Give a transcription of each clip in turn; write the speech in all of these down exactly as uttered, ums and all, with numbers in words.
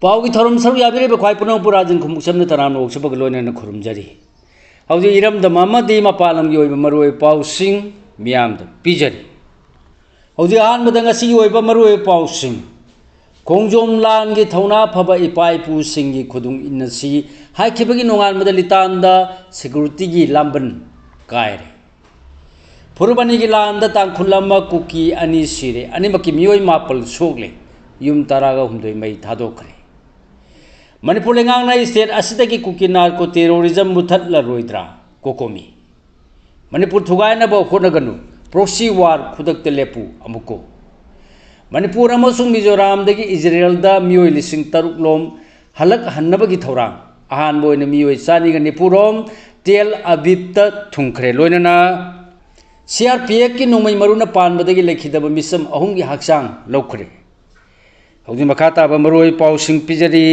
ꯄꯥꯎꯒꯤ ꯊꯧꯔꯝ ꯁꯔꯨꯛ ꯌꯥꯕꯤꯔꯤꯕ ꯈ꯭ꯋꯥꯏ ꯄꯨꯝꯅꯃꯛꯄꯨ ꯔꯥꯖꯟ ꯈꯨꯃꯨꯛꯁꯝꯅ ꯇꯔꯥꯝꯅ ꯑꯣꯛꯆꯕꯒ ꯂꯣꯏꯅꯅ ꯈꯨꯔꯨꯝꯖꯔꯤ꯫ ꯍꯧꯖꯤꯛ ꯏꯔꯝꯗꯝ ꯑꯃꯗꯤ ꯃꯄꯥꯟ ꯂꯝꯒꯤ ꯑꯣꯏꯕ ꯃꯔꯨꯑꯣꯏꯕ ꯄꯥꯎꯁꯤꯡ ꯃꯤꯌꯥꯝꯗ ꯄꯤꯖꯔꯤ꯫ ꯍꯧꯖꯤꯛ ꯑꯍꯥꯟꯕꯗ ꯉꯁꯤꯒꯤ ꯑꯣꯏꯕ ꯃꯔꯨꯑꯣꯏꯕ ꯄꯥꯎꯁꯤꯡ꯫ ꯈꯣꯡꯖꯣꯝ ꯂꯥꯟꯒꯤ ꯊꯧꯅꯥ ꯐꯕ ꯏꯄꯥ ꯏꯄꯨꯁꯤꯡꯒꯤ ꯈꯨꯗꯨꯡ ꯏꯟꯅꯁꯤ ꯍꯥꯏꯈꯤꯕꯒꯤ ꯅꯣꯡꯉꯥꯟꯕꯗ ꯂꯤꯇꯥꯟꯗ ꯁꯦꯀ꯭ꯌꯨꯔꯤꯇꯤꯒꯤ ꯂꯥꯝꯕꯟ ꯀꯥꯏꯔꯦ꯫ ꯐꯨꯔꯨꯞ ꯑꯅꯤꯒꯤ ꯂꯥꯟꯗ ꯇꯥꯡꯈꯨꯜ ꯑꯃ, ꯀꯨꯀꯤ ꯑꯅꯤ ꯁꯤꯔꯦ, ꯑꯅꯤꯃꯛꯀꯤ ꯃꯤꯑꯣꯏ ꯃꯥꯄꯜ ꯁꯣꯛꯂꯦ, ꯌꯨꯝ ꯇꯔꯥꯒ ꯍꯨꯝꯗꯣꯏ ꯃꯩ ꯊꯥꯗꯣꯛꯈ꯭ꯔꯦ꯫ ꯃꯅꯤꯄꯨꯔ ꯂꯩꯉꯥꯛꯅ ꯁ꯭ꯇꯦꯠ ꯑꯁꯤꯗꯒꯤ ꯀꯨꯀꯤ ꯅꯥꯔꯀꯣ ꯇꯦꯔꯣꯔꯤꯖꯝ ꯃꯨꯊꯠꯂꯔꯣꯏꯗ꯭ꯔꯥ? ꯀꯣꯀꯣꯃꯤ꯫ ꯃꯅꯤꯄꯨꯔ ꯊꯨꯒꯥꯏꯅꯕ ꯍꯣꯠꯅꯒꯅꯨ, ꯄ꯭ꯔꯣꯛꯁꯤ ꯋꯥꯔ ꯈꯨꯗꯛꯇ ꯂꯦꯞꯄꯨ, ꯑꯃꯨꯛꯀꯣ꯫ ꯃꯅꯤꯄꯨꯔ ꯑꯃꯁꯨꯡ ꯃꯤꯖꯣꯔꯥꯝꯗꯒꯤ ꯏꯖꯔꯦꯜꯗ ꯃꯤꯑꯣꯏ ꯂꯤꯁꯤꯡ ꯇꯔꯨꯛ ꯂꯣꯝ ꯍꯜꯂꯛꯍꯟꯅꯕꯒꯤ ꯊꯧꯔꯥꯡ꯫ ꯑꯍꯥꯟꯕ ꯑꯣꯏꯅ ꯃꯤꯑꯣꯏ ꯆꯅꯤꯒ ꯅꯤꯐꯨ ꯔꯣꯝ ꯇꯦꯜ ꯑꯕꯤꯕꯇ ꯊꯨꯡꯈ꯭ꯔꯦ꯫ ꯂꯣꯏꯅꯅ ꯁꯤ ꯑꯥꯔ ꯄꯤ ꯑꯦꯐꯀꯤ ꯅꯣꯡꯃꯩ ꯃꯔꯨꯅ ꯄꯥꯟꯕꯗꯒꯤ ꯂꯩꯈꯤꯗꯕ ꯃꯤꯆꯝ ꯑꯍꯨꯝꯒꯤ ꯍꯛꯆꯥꯡ ꯂꯧꯈ꯭ꯔꯦ꯫ ꯍꯧꯖꯤꯛ ꯃꯈꯥ ꯇꯥꯕ ꯃꯔꯨꯑꯣꯏ ꯄꯥꯎꯁꯤꯡ ꯄꯤꯖꯔꯤ꯫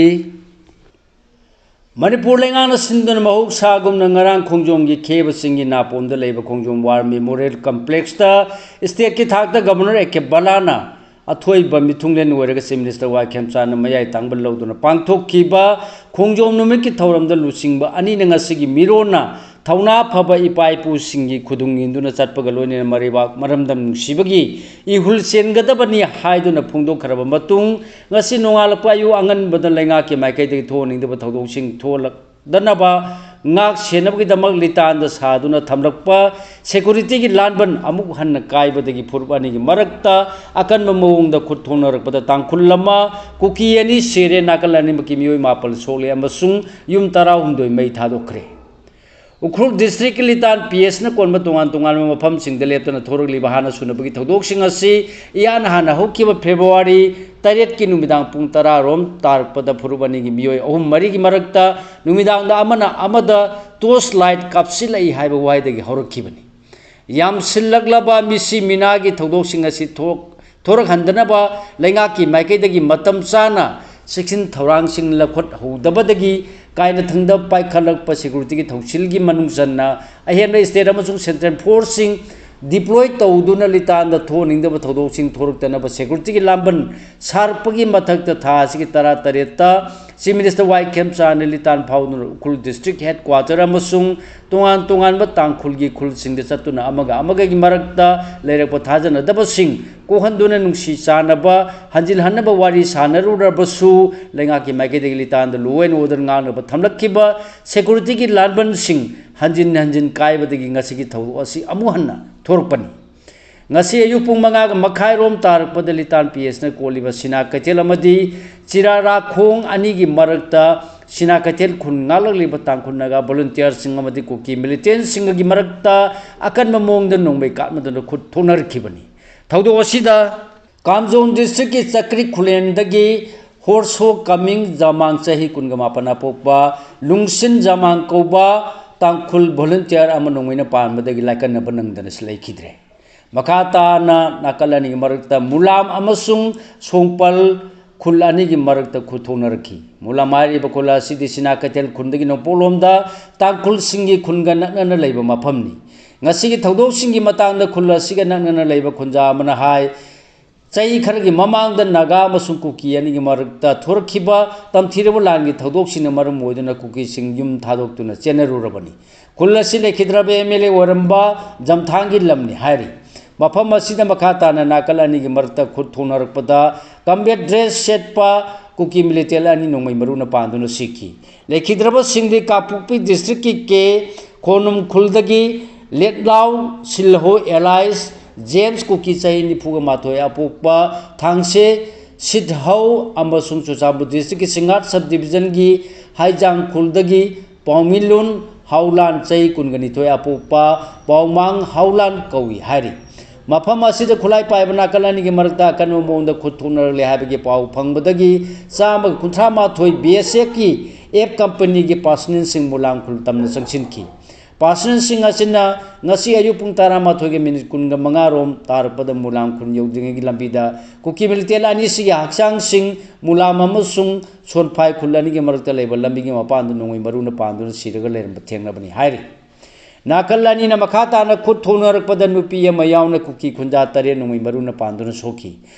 ꯃꯅꯤꯄꯨꯔ ꯂꯩꯉꯥꯛꯅ ꯁꯤꯟꯗꯨꯅ ꯃꯍꯧꯁꯥꯒꯨꯝꯅ ꯉꯔꯥꯡ ꯈꯣꯡꯖꯣꯝꯒꯤ ꯈꯦꯕꯁꯤꯡꯒꯤ ꯅꯥꯄꯣꯝꯗ ꯂꯩꯕ ꯈꯣꯡꯖꯣꯝ ꯋꯥꯔ ꯃꯦꯃꯣꯔꯤꯌꯦꯜ ꯀꯝꯄ꯭ꯂꯦꯛꯁꯇ ꯁ꯭ꯇꯦꯠꯀꯤ ꯊꯥꯛꯇ ꯒꯕꯔꯅꯔ ꯑꯦ ꯀꯦ ꯕꯂꯥꯅ ꯑꯊꯣꯏꯕ ꯃꯤꯊꯨꯡꯂꯦꯟ ꯑꯣꯏꯔꯒ ꯆꯤꯐ ꯃꯤꯅꯤꯁꯇꯔ ꯋꯥꯏ ꯈꯦꯝꯆꯥꯟꯅ ꯃꯌꯥꯏ ꯊꯪꯕ ꯂꯧꯗꯨꯅ ꯄꯥꯡꯊꯣꯛꯈꯤꯕ ꯈꯣꯡꯖꯣꯝ ꯅꯨꯃꯤꯠꯀꯤ ꯊꯧꯔꯝꯗ ꯂꯨꯆꯤꯡꯕ ꯑꯅꯤꯅ ꯉꯁꯤꯒꯤ ꯃꯤꯔꯣꯟꯅ ꯊꯧꯅꯥ ꯐꯕ ꯏꯄꯥ ꯏꯄꯨꯁꯤꯡꯒꯤ ꯈꯨꯗꯨꯡ ꯏꯟꯗꯨꯅ ꯆꯠꯄꯒ ꯂꯣꯏꯅꯅ ꯃꯔꯩꯕꯥꯛ ꯃꯔꯝꯗꯝ ꯅꯨꯡꯁꯤꯕꯒꯤ ꯏꯍꯨꯜ ꯆꯦꯟꯒꯗꯕꯅꯤ ꯍꯥꯏꯗꯨꯅ ꯐꯣꯡꯗꯣꯛꯈ꯭ꯔꯕ ꯃꯇꯨꯡ, ꯉꯁꯤ ꯅꯣꯡꯉꯥꯜꯂꯛꯄ ꯑꯌꯨꯛ ꯑꯉꯟꯕꯗ ꯂꯩꯉꯥꯛꯀꯤ ꯃꯥꯏꯀꯩꯗꯒꯤ ꯊꯣꯛꯍꯟꯅꯤꯡꯗꯕ ꯊꯧꯗꯣꯛꯁꯤꯡ ꯊꯣꯛꯂꯛ ꯗꯅꯕ ꯉꯥꯛ ꯁꯦꯟꯅꯕꯒꯤꯗꯃꯛ ꯂꯤꯇꯥꯟꯗ ꯁꯥꯗꯨꯅ ꯊꯝꯂꯛꯄ ꯁꯦꯀ꯭ꯌꯨꯔꯤꯇꯤꯒꯤ ꯂꯥꯟꯕꯟ ꯑꯃꯨꯛ ꯍꯟꯅ ꯀꯥꯏꯕꯗꯒꯤ ꯐꯨꯔꯨꯞ ꯑꯅꯤꯒꯤ ꯃꯔꯛꯇ ꯑꯀꯟꯕ ꯃꯑꯣꯡꯗ ꯈꯨꯠ ꯊꯣꯛꯅꯔꯛꯄꯗ ꯇꯥꯡꯈꯨꯜ ꯑꯃ, ꯀꯨꯀꯤ ꯑꯅꯤ ꯁꯤꯔꯦ, ꯅꯥꯀꯜ ꯑꯅꯤꯃꯛꯀꯤ ꯃꯤꯑꯣꯏ ꯃꯥꯄꯜ ꯁꯣꯛꯂꯦ ꯑꯃꯁꯨꯡ ꯌꯨꯝ ꯇꯔꯥꯍꯨꯝꯗꯣꯏ ꯃꯩ ꯊꯥꯗꯣꯛꯈ꯭ꯔꯦ꯫ ꯎꯈ꯭ꯔꯨꯜ ꯗꯤꯁꯇ꯭ꯔꯤꯛꯀꯤ ꯂꯤꯇꯥꯟ ꯄꯤ ꯑꯦꯁꯅ ꯀꯣꯟꯕ ꯇꯣꯉꯥꯟ ꯇꯣꯉꯥꯟꯕ ꯃꯐꯝꯁꯤꯡꯗ ꯂꯦꯞꯇꯅ ꯊꯣꯔꯛꯂꯤꯕ ꯍꯥꯟꯅ ꯁꯨꯅꯕꯒꯤ ꯊꯧꯗꯣꯛꯁꯤꯡ ꯑꯁꯤ ꯏꯍꯥꯟ ꯍꯥꯟꯅ ꯍꯧꯈꯤꯕ ꯐꯦꯕ꯭ꯔꯨꯋꯥꯔꯤ ꯇꯔꯦꯠꯀꯤ ꯅꯨꯃꯤꯗꯥꯡ ꯄꯨꯡ ꯇꯔꯥ ꯔꯣꯝ ꯇꯥꯔꯛꯄꯗ ꯐꯨꯔꯨꯞ ꯑꯅꯤꯒꯤ ꯃꯤꯑꯣꯏ ꯑꯍꯨꯝ ꯃꯔꯤꯒꯤ ꯃꯔꯛꯇ ꯅꯨꯃꯤꯗꯥꯡꯗ ꯑꯃꯅ ꯑꯃꯗ ꯇꯣꯔꯆ ꯂꯥꯏꯠ ꯀꯥꯞꯁꯤꯜꯂꯛꯏ ꯍꯥꯏꯕ ꯋꯥꯍꯩꯗꯒꯤ ꯍꯧꯔꯛꯈꯤꯕꯅꯤ꯫ ꯌꯥꯝꯁꯤꯜꯂꯛꯂꯕ ꯃꯤꯁꯤ ꯃꯤꯅꯥꯒꯤ ꯊꯧꯗꯣꯛꯁꯤꯡ ꯑꯁꯤ ꯊꯣꯛ-, ꯊꯣꯔꯛꯍꯟꯗꯅꯕ ꯂꯩꯉꯥꯛꯀꯤ ꯃꯥꯏꯀꯩꯗꯒꯤ ꯃꯇꯝ ꯆꯥꯅ ꯆꯦꯛꯁꯤꯟ ꯊꯧꯔꯥꯡꯁꯤꯡ ꯂꯧꯈꯠꯍꯧꯗꯕꯗꯒꯤ ꯀꯥꯏꯅꯊꯪꯗ ꯄꯥꯏꯈꯠꯂꯛꯄ ꯁꯦꯀ꯭ꯌꯨꯔꯤꯇꯤꯒꯤ ꯊꯧꯁꯤꯜꯒꯤ ꯃꯅꯨꯡ ꯆꯟꯅ ꯑꯍꯦꯟꯕ ꯁ꯭ꯇꯦꯠ ꯑꯃꯁꯨꯡ ꯁꯦꯟꯇ꯭ꯔꯦꯜ ꯐꯣꯔꯁꯁꯤꯡ deploy ꯇꯧꯗꯨꯅ ꯂꯤꯇꯥꯟꯗ ꯊꯣꯛꯍꯟꯅꯤꯡꯗꯕ ꯊꯧꯗꯣꯛꯁꯤꯡ ꯊꯣꯔꯛꯇꯅꯕ securityꯒꯤ ꯂꯥꯟꯕꯟ ꯁꯥꯔꯛꯄꯒꯤ ꯃꯊꯛꯇ ꯊꯥ ꯑꯁꯤꯒꯤ ꯇꯔꯥ ꯇꯔꯦꯠꯇ Chief Minister ꯋꯥꯏ ꯈꯦꯝꯆꯥꯟꯅ ꯂꯤꯇꯥꯟ ꯐꯥꯎꯗꯨꯅ ꯎꯈ꯭ꯔꯨꯜ district headquarter ꯑꯃꯁꯨꯡ ꯇꯣꯉꯥꯟ ꯇꯣꯉꯥꯟꯕ ꯇꯥꯡꯈꯨꯜꯒꯤ ꯈꯨꯜꯁꯤꯡꯗ ꯆꯠꯇꯨꯅ ꯑꯃꯒ ꯑꯃꯒꯒꯤ ꯃꯔꯛꯇ ꯂꯩꯔꯛꯄ ꯊꯥꯖꯅꯗꯕꯁꯤꯡ ꯀꯣꯛꯍꯟꯗꯨꯅ ꯅꯨꯡꯁꯤ ꯆꯥꯟꯅꯕ ꯍꯟꯖꯤꯜꯍꯟꯅꯕ ꯋꯥꯔꯤ ꯁꯥꯟꯅꯔꯨꯔꯕꯁꯨ ꯂꯩꯉꯥꯛꯀꯤ ꯃꯥꯏꯀꯩꯗꯒꯤ ꯂꯤꯇꯥꯟꯗ law and order ꯉꯥꯛꯅꯕ ꯊꯝꯂꯛꯈꯤꯕ securityꯒꯤ ꯂꯥꯟꯕꯟꯁꯤꯡ ꯍꯟꯖꯤꯟ ꯍꯟꯖꯤꯟ ꯀꯥꯏꯕꯗꯒꯤ ꯉꯁꯤꯒꯤ ꯊꯧꯗꯣꯛ ꯑꯁꯤ ꯑꯃꯨꯛ ꯍꯟꯅ ꯊꯣꯔꯛꯄꯅꯤ꯫ ꯉꯁꯤ ꯑꯌꯨꯛ ꯄꯨꯡ ꯃꯉꯥꯒ ꯃꯈꯥꯏꯔꯣꯝ ꯇꯥꯔꯛꯄꯗ ꯂꯤꯇꯥꯟ ꯄꯤ ꯑꯦꯁꯅ ꯀꯣꯜꯂꯤꯕ ꯁꯤꯅꯥ ꯀꯩꯊꯦꯜ ꯑꯃꯗꯤ ꯆꯤꯔꯥꯔꯥꯈꯣꯡ ꯑꯅꯤꯒꯤ ꯃꯔꯛꯇ ꯁꯤꯅꯥ ꯀꯩꯊꯦꯜ ꯈꯨꯟ ꯉꯥꯛꯂꯛꯂꯤꯕ ꯇꯥꯡꯈꯨꯜ ꯅꯥꯒꯥ volunteerꯁꯤꯡ ꯑꯃꯗꯤ ꯀꯨꯀꯤ militantꯁꯤꯡꯒꯤ ꯃꯔꯛꯇ ꯑꯀꯟꯕ ꯃꯑꯣꯡꯗ ꯅꯣꯡꯃꯩ ꯀꯥꯞꯅꯗꯨꯅ ꯈꯨꯠ ꯊꯣꯛꯅꯔꯛꯈꯤꯕꯅꯤ꯫ ꯊꯧꯗꯣꯛ ꯑꯁꯤꯗ ꯀꯥꯝꯖꯣꯡ districtꯀꯤ ꯆꯛꯀ꯭ꯔꯤ ꯈꯨꯂꯦꯟꯗꯒꯤ ꯍꯣꯔꯁꯣ ꯀꯃꯤꯡ ꯖꯃꯥꯡ ꯆꯍꯤ ꯀꯨꯟꯒ ꯃꯥꯄꯟ ꯑꯄꯣꯛꯄ ꯂꯨꯡꯁꯤꯟ ꯖꯃꯥꯡ ꯀꯧꯕ ꯇꯥꯡꯈꯨꯜ volunteer ꯑꯃ ꯅꯣꯡꯃꯩꯅ ꯄꯥꯟꯕꯗꯒꯤ ꯂꯥꯏꯀꯠꯅꯕ ꯅꯪꯗꯅ ꯂꯩꯈꯤꯗ꯭ꯔꯦ꯫ ꯃꯈꯥ ꯇꯥꯅ ꯅꯥꯀꯜ ꯑꯅꯤꯒꯤ ꯃꯔꯛꯇ ꯃꯨꯂꯥꯝ ꯑꯃꯁꯨꯡ ꯁꯣꯡꯄꯜ ꯈꯨꯜ ꯑꯅꯤꯒꯤ ꯃꯔꯛꯇ ꯈꯨꯠ ꯊꯣꯛꯅꯔꯛꯈꯤ꯫ ꯃꯨꯂꯥꯝ ꯍꯥꯏꯔꯤꯕ ꯈꯨꯜ ꯑꯁꯤꯗꯤ ꯁꯤꯅꯥ ꯀꯩꯊꯦꯜ ꯈꯨꯟꯗꯒꯤ ꯅꯣꯡꯄꯣꯛꯂꯣꯝꯗ ꯇꯥꯡꯈꯨꯜꯁꯤꯡꯒꯤ ꯈꯨꯟꯒ ꯅꯛꯅꯅ ꯂꯩꯕ ꯃꯐꯝꯅꯤ꯫ ꯉꯁꯤꯒꯤ ꯊꯧꯗꯣꯛꯁꯤꯡꯒꯤ ꯃꯇꯥꯡꯗ ꯈꯨꯜ ꯑꯁꯤꯒ ꯅꯛꯅꯅ ꯂꯩꯕ ꯈꯨꯟꯖꯥ ꯑꯃꯅ ꯍꯥꯏ, ꯆꯍꯤ ꯈꯔꯒꯤ ꯃꯃꯥꯡꯗ ꯅꯥꯒꯥ ꯑꯃꯁꯨꯡ ꯀꯨꯀꯤ ꯑꯅꯤꯒꯤ ꯃꯔꯛꯇ ꯊꯣꯔꯛꯈꯤꯕ ꯇꯝꯊꯤꯔꯕ ꯂꯥꯟꯒꯤ ꯊꯧꯗꯣꯛꯁꯤꯡꯅ ꯃꯔꯝ ꯑꯣꯏꯗꯨꯅ ꯀꯨꯀꯤꯁꯤꯡ ꯌꯨꯝ ꯊꯥꯗꯣꯛꯇꯨꯅ ꯆꯦꯟꯅꯔꯨꯔꯕꯅꯤ꯫ ꯈꯨꯜ ꯑꯁꯤ ꯂꯩꯈꯤꯗ꯭ꯔꯕ ꯑꯦꯝ ꯑꯦꯜ ꯑꯦ ꯑꯣꯏꯔꯝꯕ ꯖꯝꯊꯥꯡꯒꯤ ꯂꯝꯅꯤ ꯍꯥꯏꯔꯤ꯫ ꯃꯐꯝ ꯑꯁꯤꯗ ꯃꯈꯥ ꯇꯥꯅ ꯅꯥꯀꯜ ꯑꯅꯤꯒꯤ ꯃꯔꯛꯇ ꯈꯨꯠ ꯊꯣꯛꯅꯔꯛꯄꯗ combat dress ꯁꯦꯠꯄ ꯀꯨꯀꯤ militant ꯑꯅꯤ ꯅꯣꯡꯃꯩ ꯃꯔꯨꯅ ꯄꯥꯟꯗꯨꯅ ꯁꯤꯈꯤ꯫ ꯂꯩꯈꯤꯗ꯭ꯔꯕꯁꯤꯡꯗꯤ ꯀꯥꯡꯄꯣꯛꯄꯤ districtꯀꯤ ꯀꯦ ꯈꯣꯅꯨꯝ ꯈꯨꯜꯗꯒꯤ ꯂꯦꯠꯂꯥꯎ ꯁꯤꯜꯍꯣ alias ꯖꯦꯝꯁ ꯀꯨꯀꯤ ꯆꯍꯤ ꯅꯤꯐꯨꯒ ꯃꯥꯊꯣꯏ ꯑꯄꯣꯛꯄ ꯊꯥꯡꯁꯦ ꯁꯤꯠꯍꯧ ꯑꯃꯁꯨꯡ ꯆꯨꯔꯆꯥꯟꯄꯨꯔ districtꯀꯤ ꯁꯤꯡꯍꯥꯠ sub divisionꯒꯤ ꯍꯥꯏꯖꯥꯡ ꯈꯨꯜꯗꯒꯤ ꯄꯥꯎꯃꯤꯂꯨꯟ ꯍꯥꯎꯂꯥꯟ ꯆꯍꯤ ꯀꯨꯟꯒ ꯅꯤꯊꯣꯏ ꯑꯄꯣꯛꯄ ꯄꯥꯎꯃꯥꯡ ꯍꯥꯎꯂꯥꯟ ꯀꯧꯏ ꯍꯥꯏꯔꯤ꯫ ꯃꯐꯝ ꯑꯁꯤꯗ ꯈꯨꯠꯂꯥꯏ ꯄꯥꯏꯕ ꯅꯥꯀꯜ ꯑꯅꯤꯒꯤ ꯃꯔꯛꯇ ꯑꯀꯟꯕ ꯃꯑꯣꯡꯗ ꯈꯨꯠ ꯊꯣꯛꯅꯔꯛꯂꯦ ꯍꯥꯏꯕꯒꯤ ꯄꯥꯎ ꯐꯪꯕꯗꯒꯤ ꯆꯥꯝꯃꯒ ꯀꯨꯟꯊ꯭ꯔꯥ ꯃꯥꯊꯣꯏ B S Fꯀꯤ F companyꯒꯤ personnelꯁꯤꯡ ꯃꯨꯂꯥꯝ ꯈꯨꯜ ꯇꯝꯅ ꯆꯪꯁꯤꯟꯈꯤ꯫ Personnelꯁꯤꯡ ꯑꯁꯤꯅ ꯉꯁꯤ ꯑꯌꯨꯛ ꯄꯨꯡ ꯇꯔꯥꯃꯥꯊꯣꯏꯒ minute ꯀꯨꯟꯒ ꯃꯉꯥ ꯔꯣꯝ ꯇꯥꯔꯛꯄꯗ ꯃꯨꯂꯥꯝ ꯈꯨꯜ ꯌꯧꯗ꯭ꯔꯤꯉꯩꯒꯤ ꯂꯝꯕꯤꯗ ꯀꯨꯀꯤ militant ꯑꯅꯤꯁꯤꯒꯤ ꯍꯛꯆꯥꯡꯁꯤꯡ ꯃꯨꯂꯥꯝ ꯑꯃꯁꯨꯡ ꯁꯣꯟꯐꯥꯏ ꯈꯨꯜ ꯑꯅꯤꯒꯤ ꯃꯔꯛꯇ ꯂꯩꯕ ꯂꯝꯕꯤꯒꯤ ꯃꯄꯥꯟꯗ ꯅꯣꯡꯃꯩ ꯃꯔꯨꯅ ꯄꯥꯟꯗꯨꯅ ꯁꯤꯔꯒ ꯂꯩꯔꯝꯕ ꯊꯦꯡꯅꯕꯅꯤ ꯍꯥꯏꯔꯤ꯫ ꯅꯥꯀꯜ ꯑꯅꯤꯅ ꯃꯈꯥ ꯇꯥꯅ ꯈꯨꯠ ꯊꯣꯡꯅꯔꯛꯄꯗ ꯅꯨꯄꯤ ꯑꯃ ꯌꯥꯎꯅ ꯀꯨꯀꯤ ꯈꯨꯟꯖꯥ ꯇꯔꯦꯠ ꯅꯣꯡꯃꯩ ꯃꯔꯨꯅ ꯄꯥꯟꯗꯨꯅ ꯁꯣꯛꯈꯤ꯫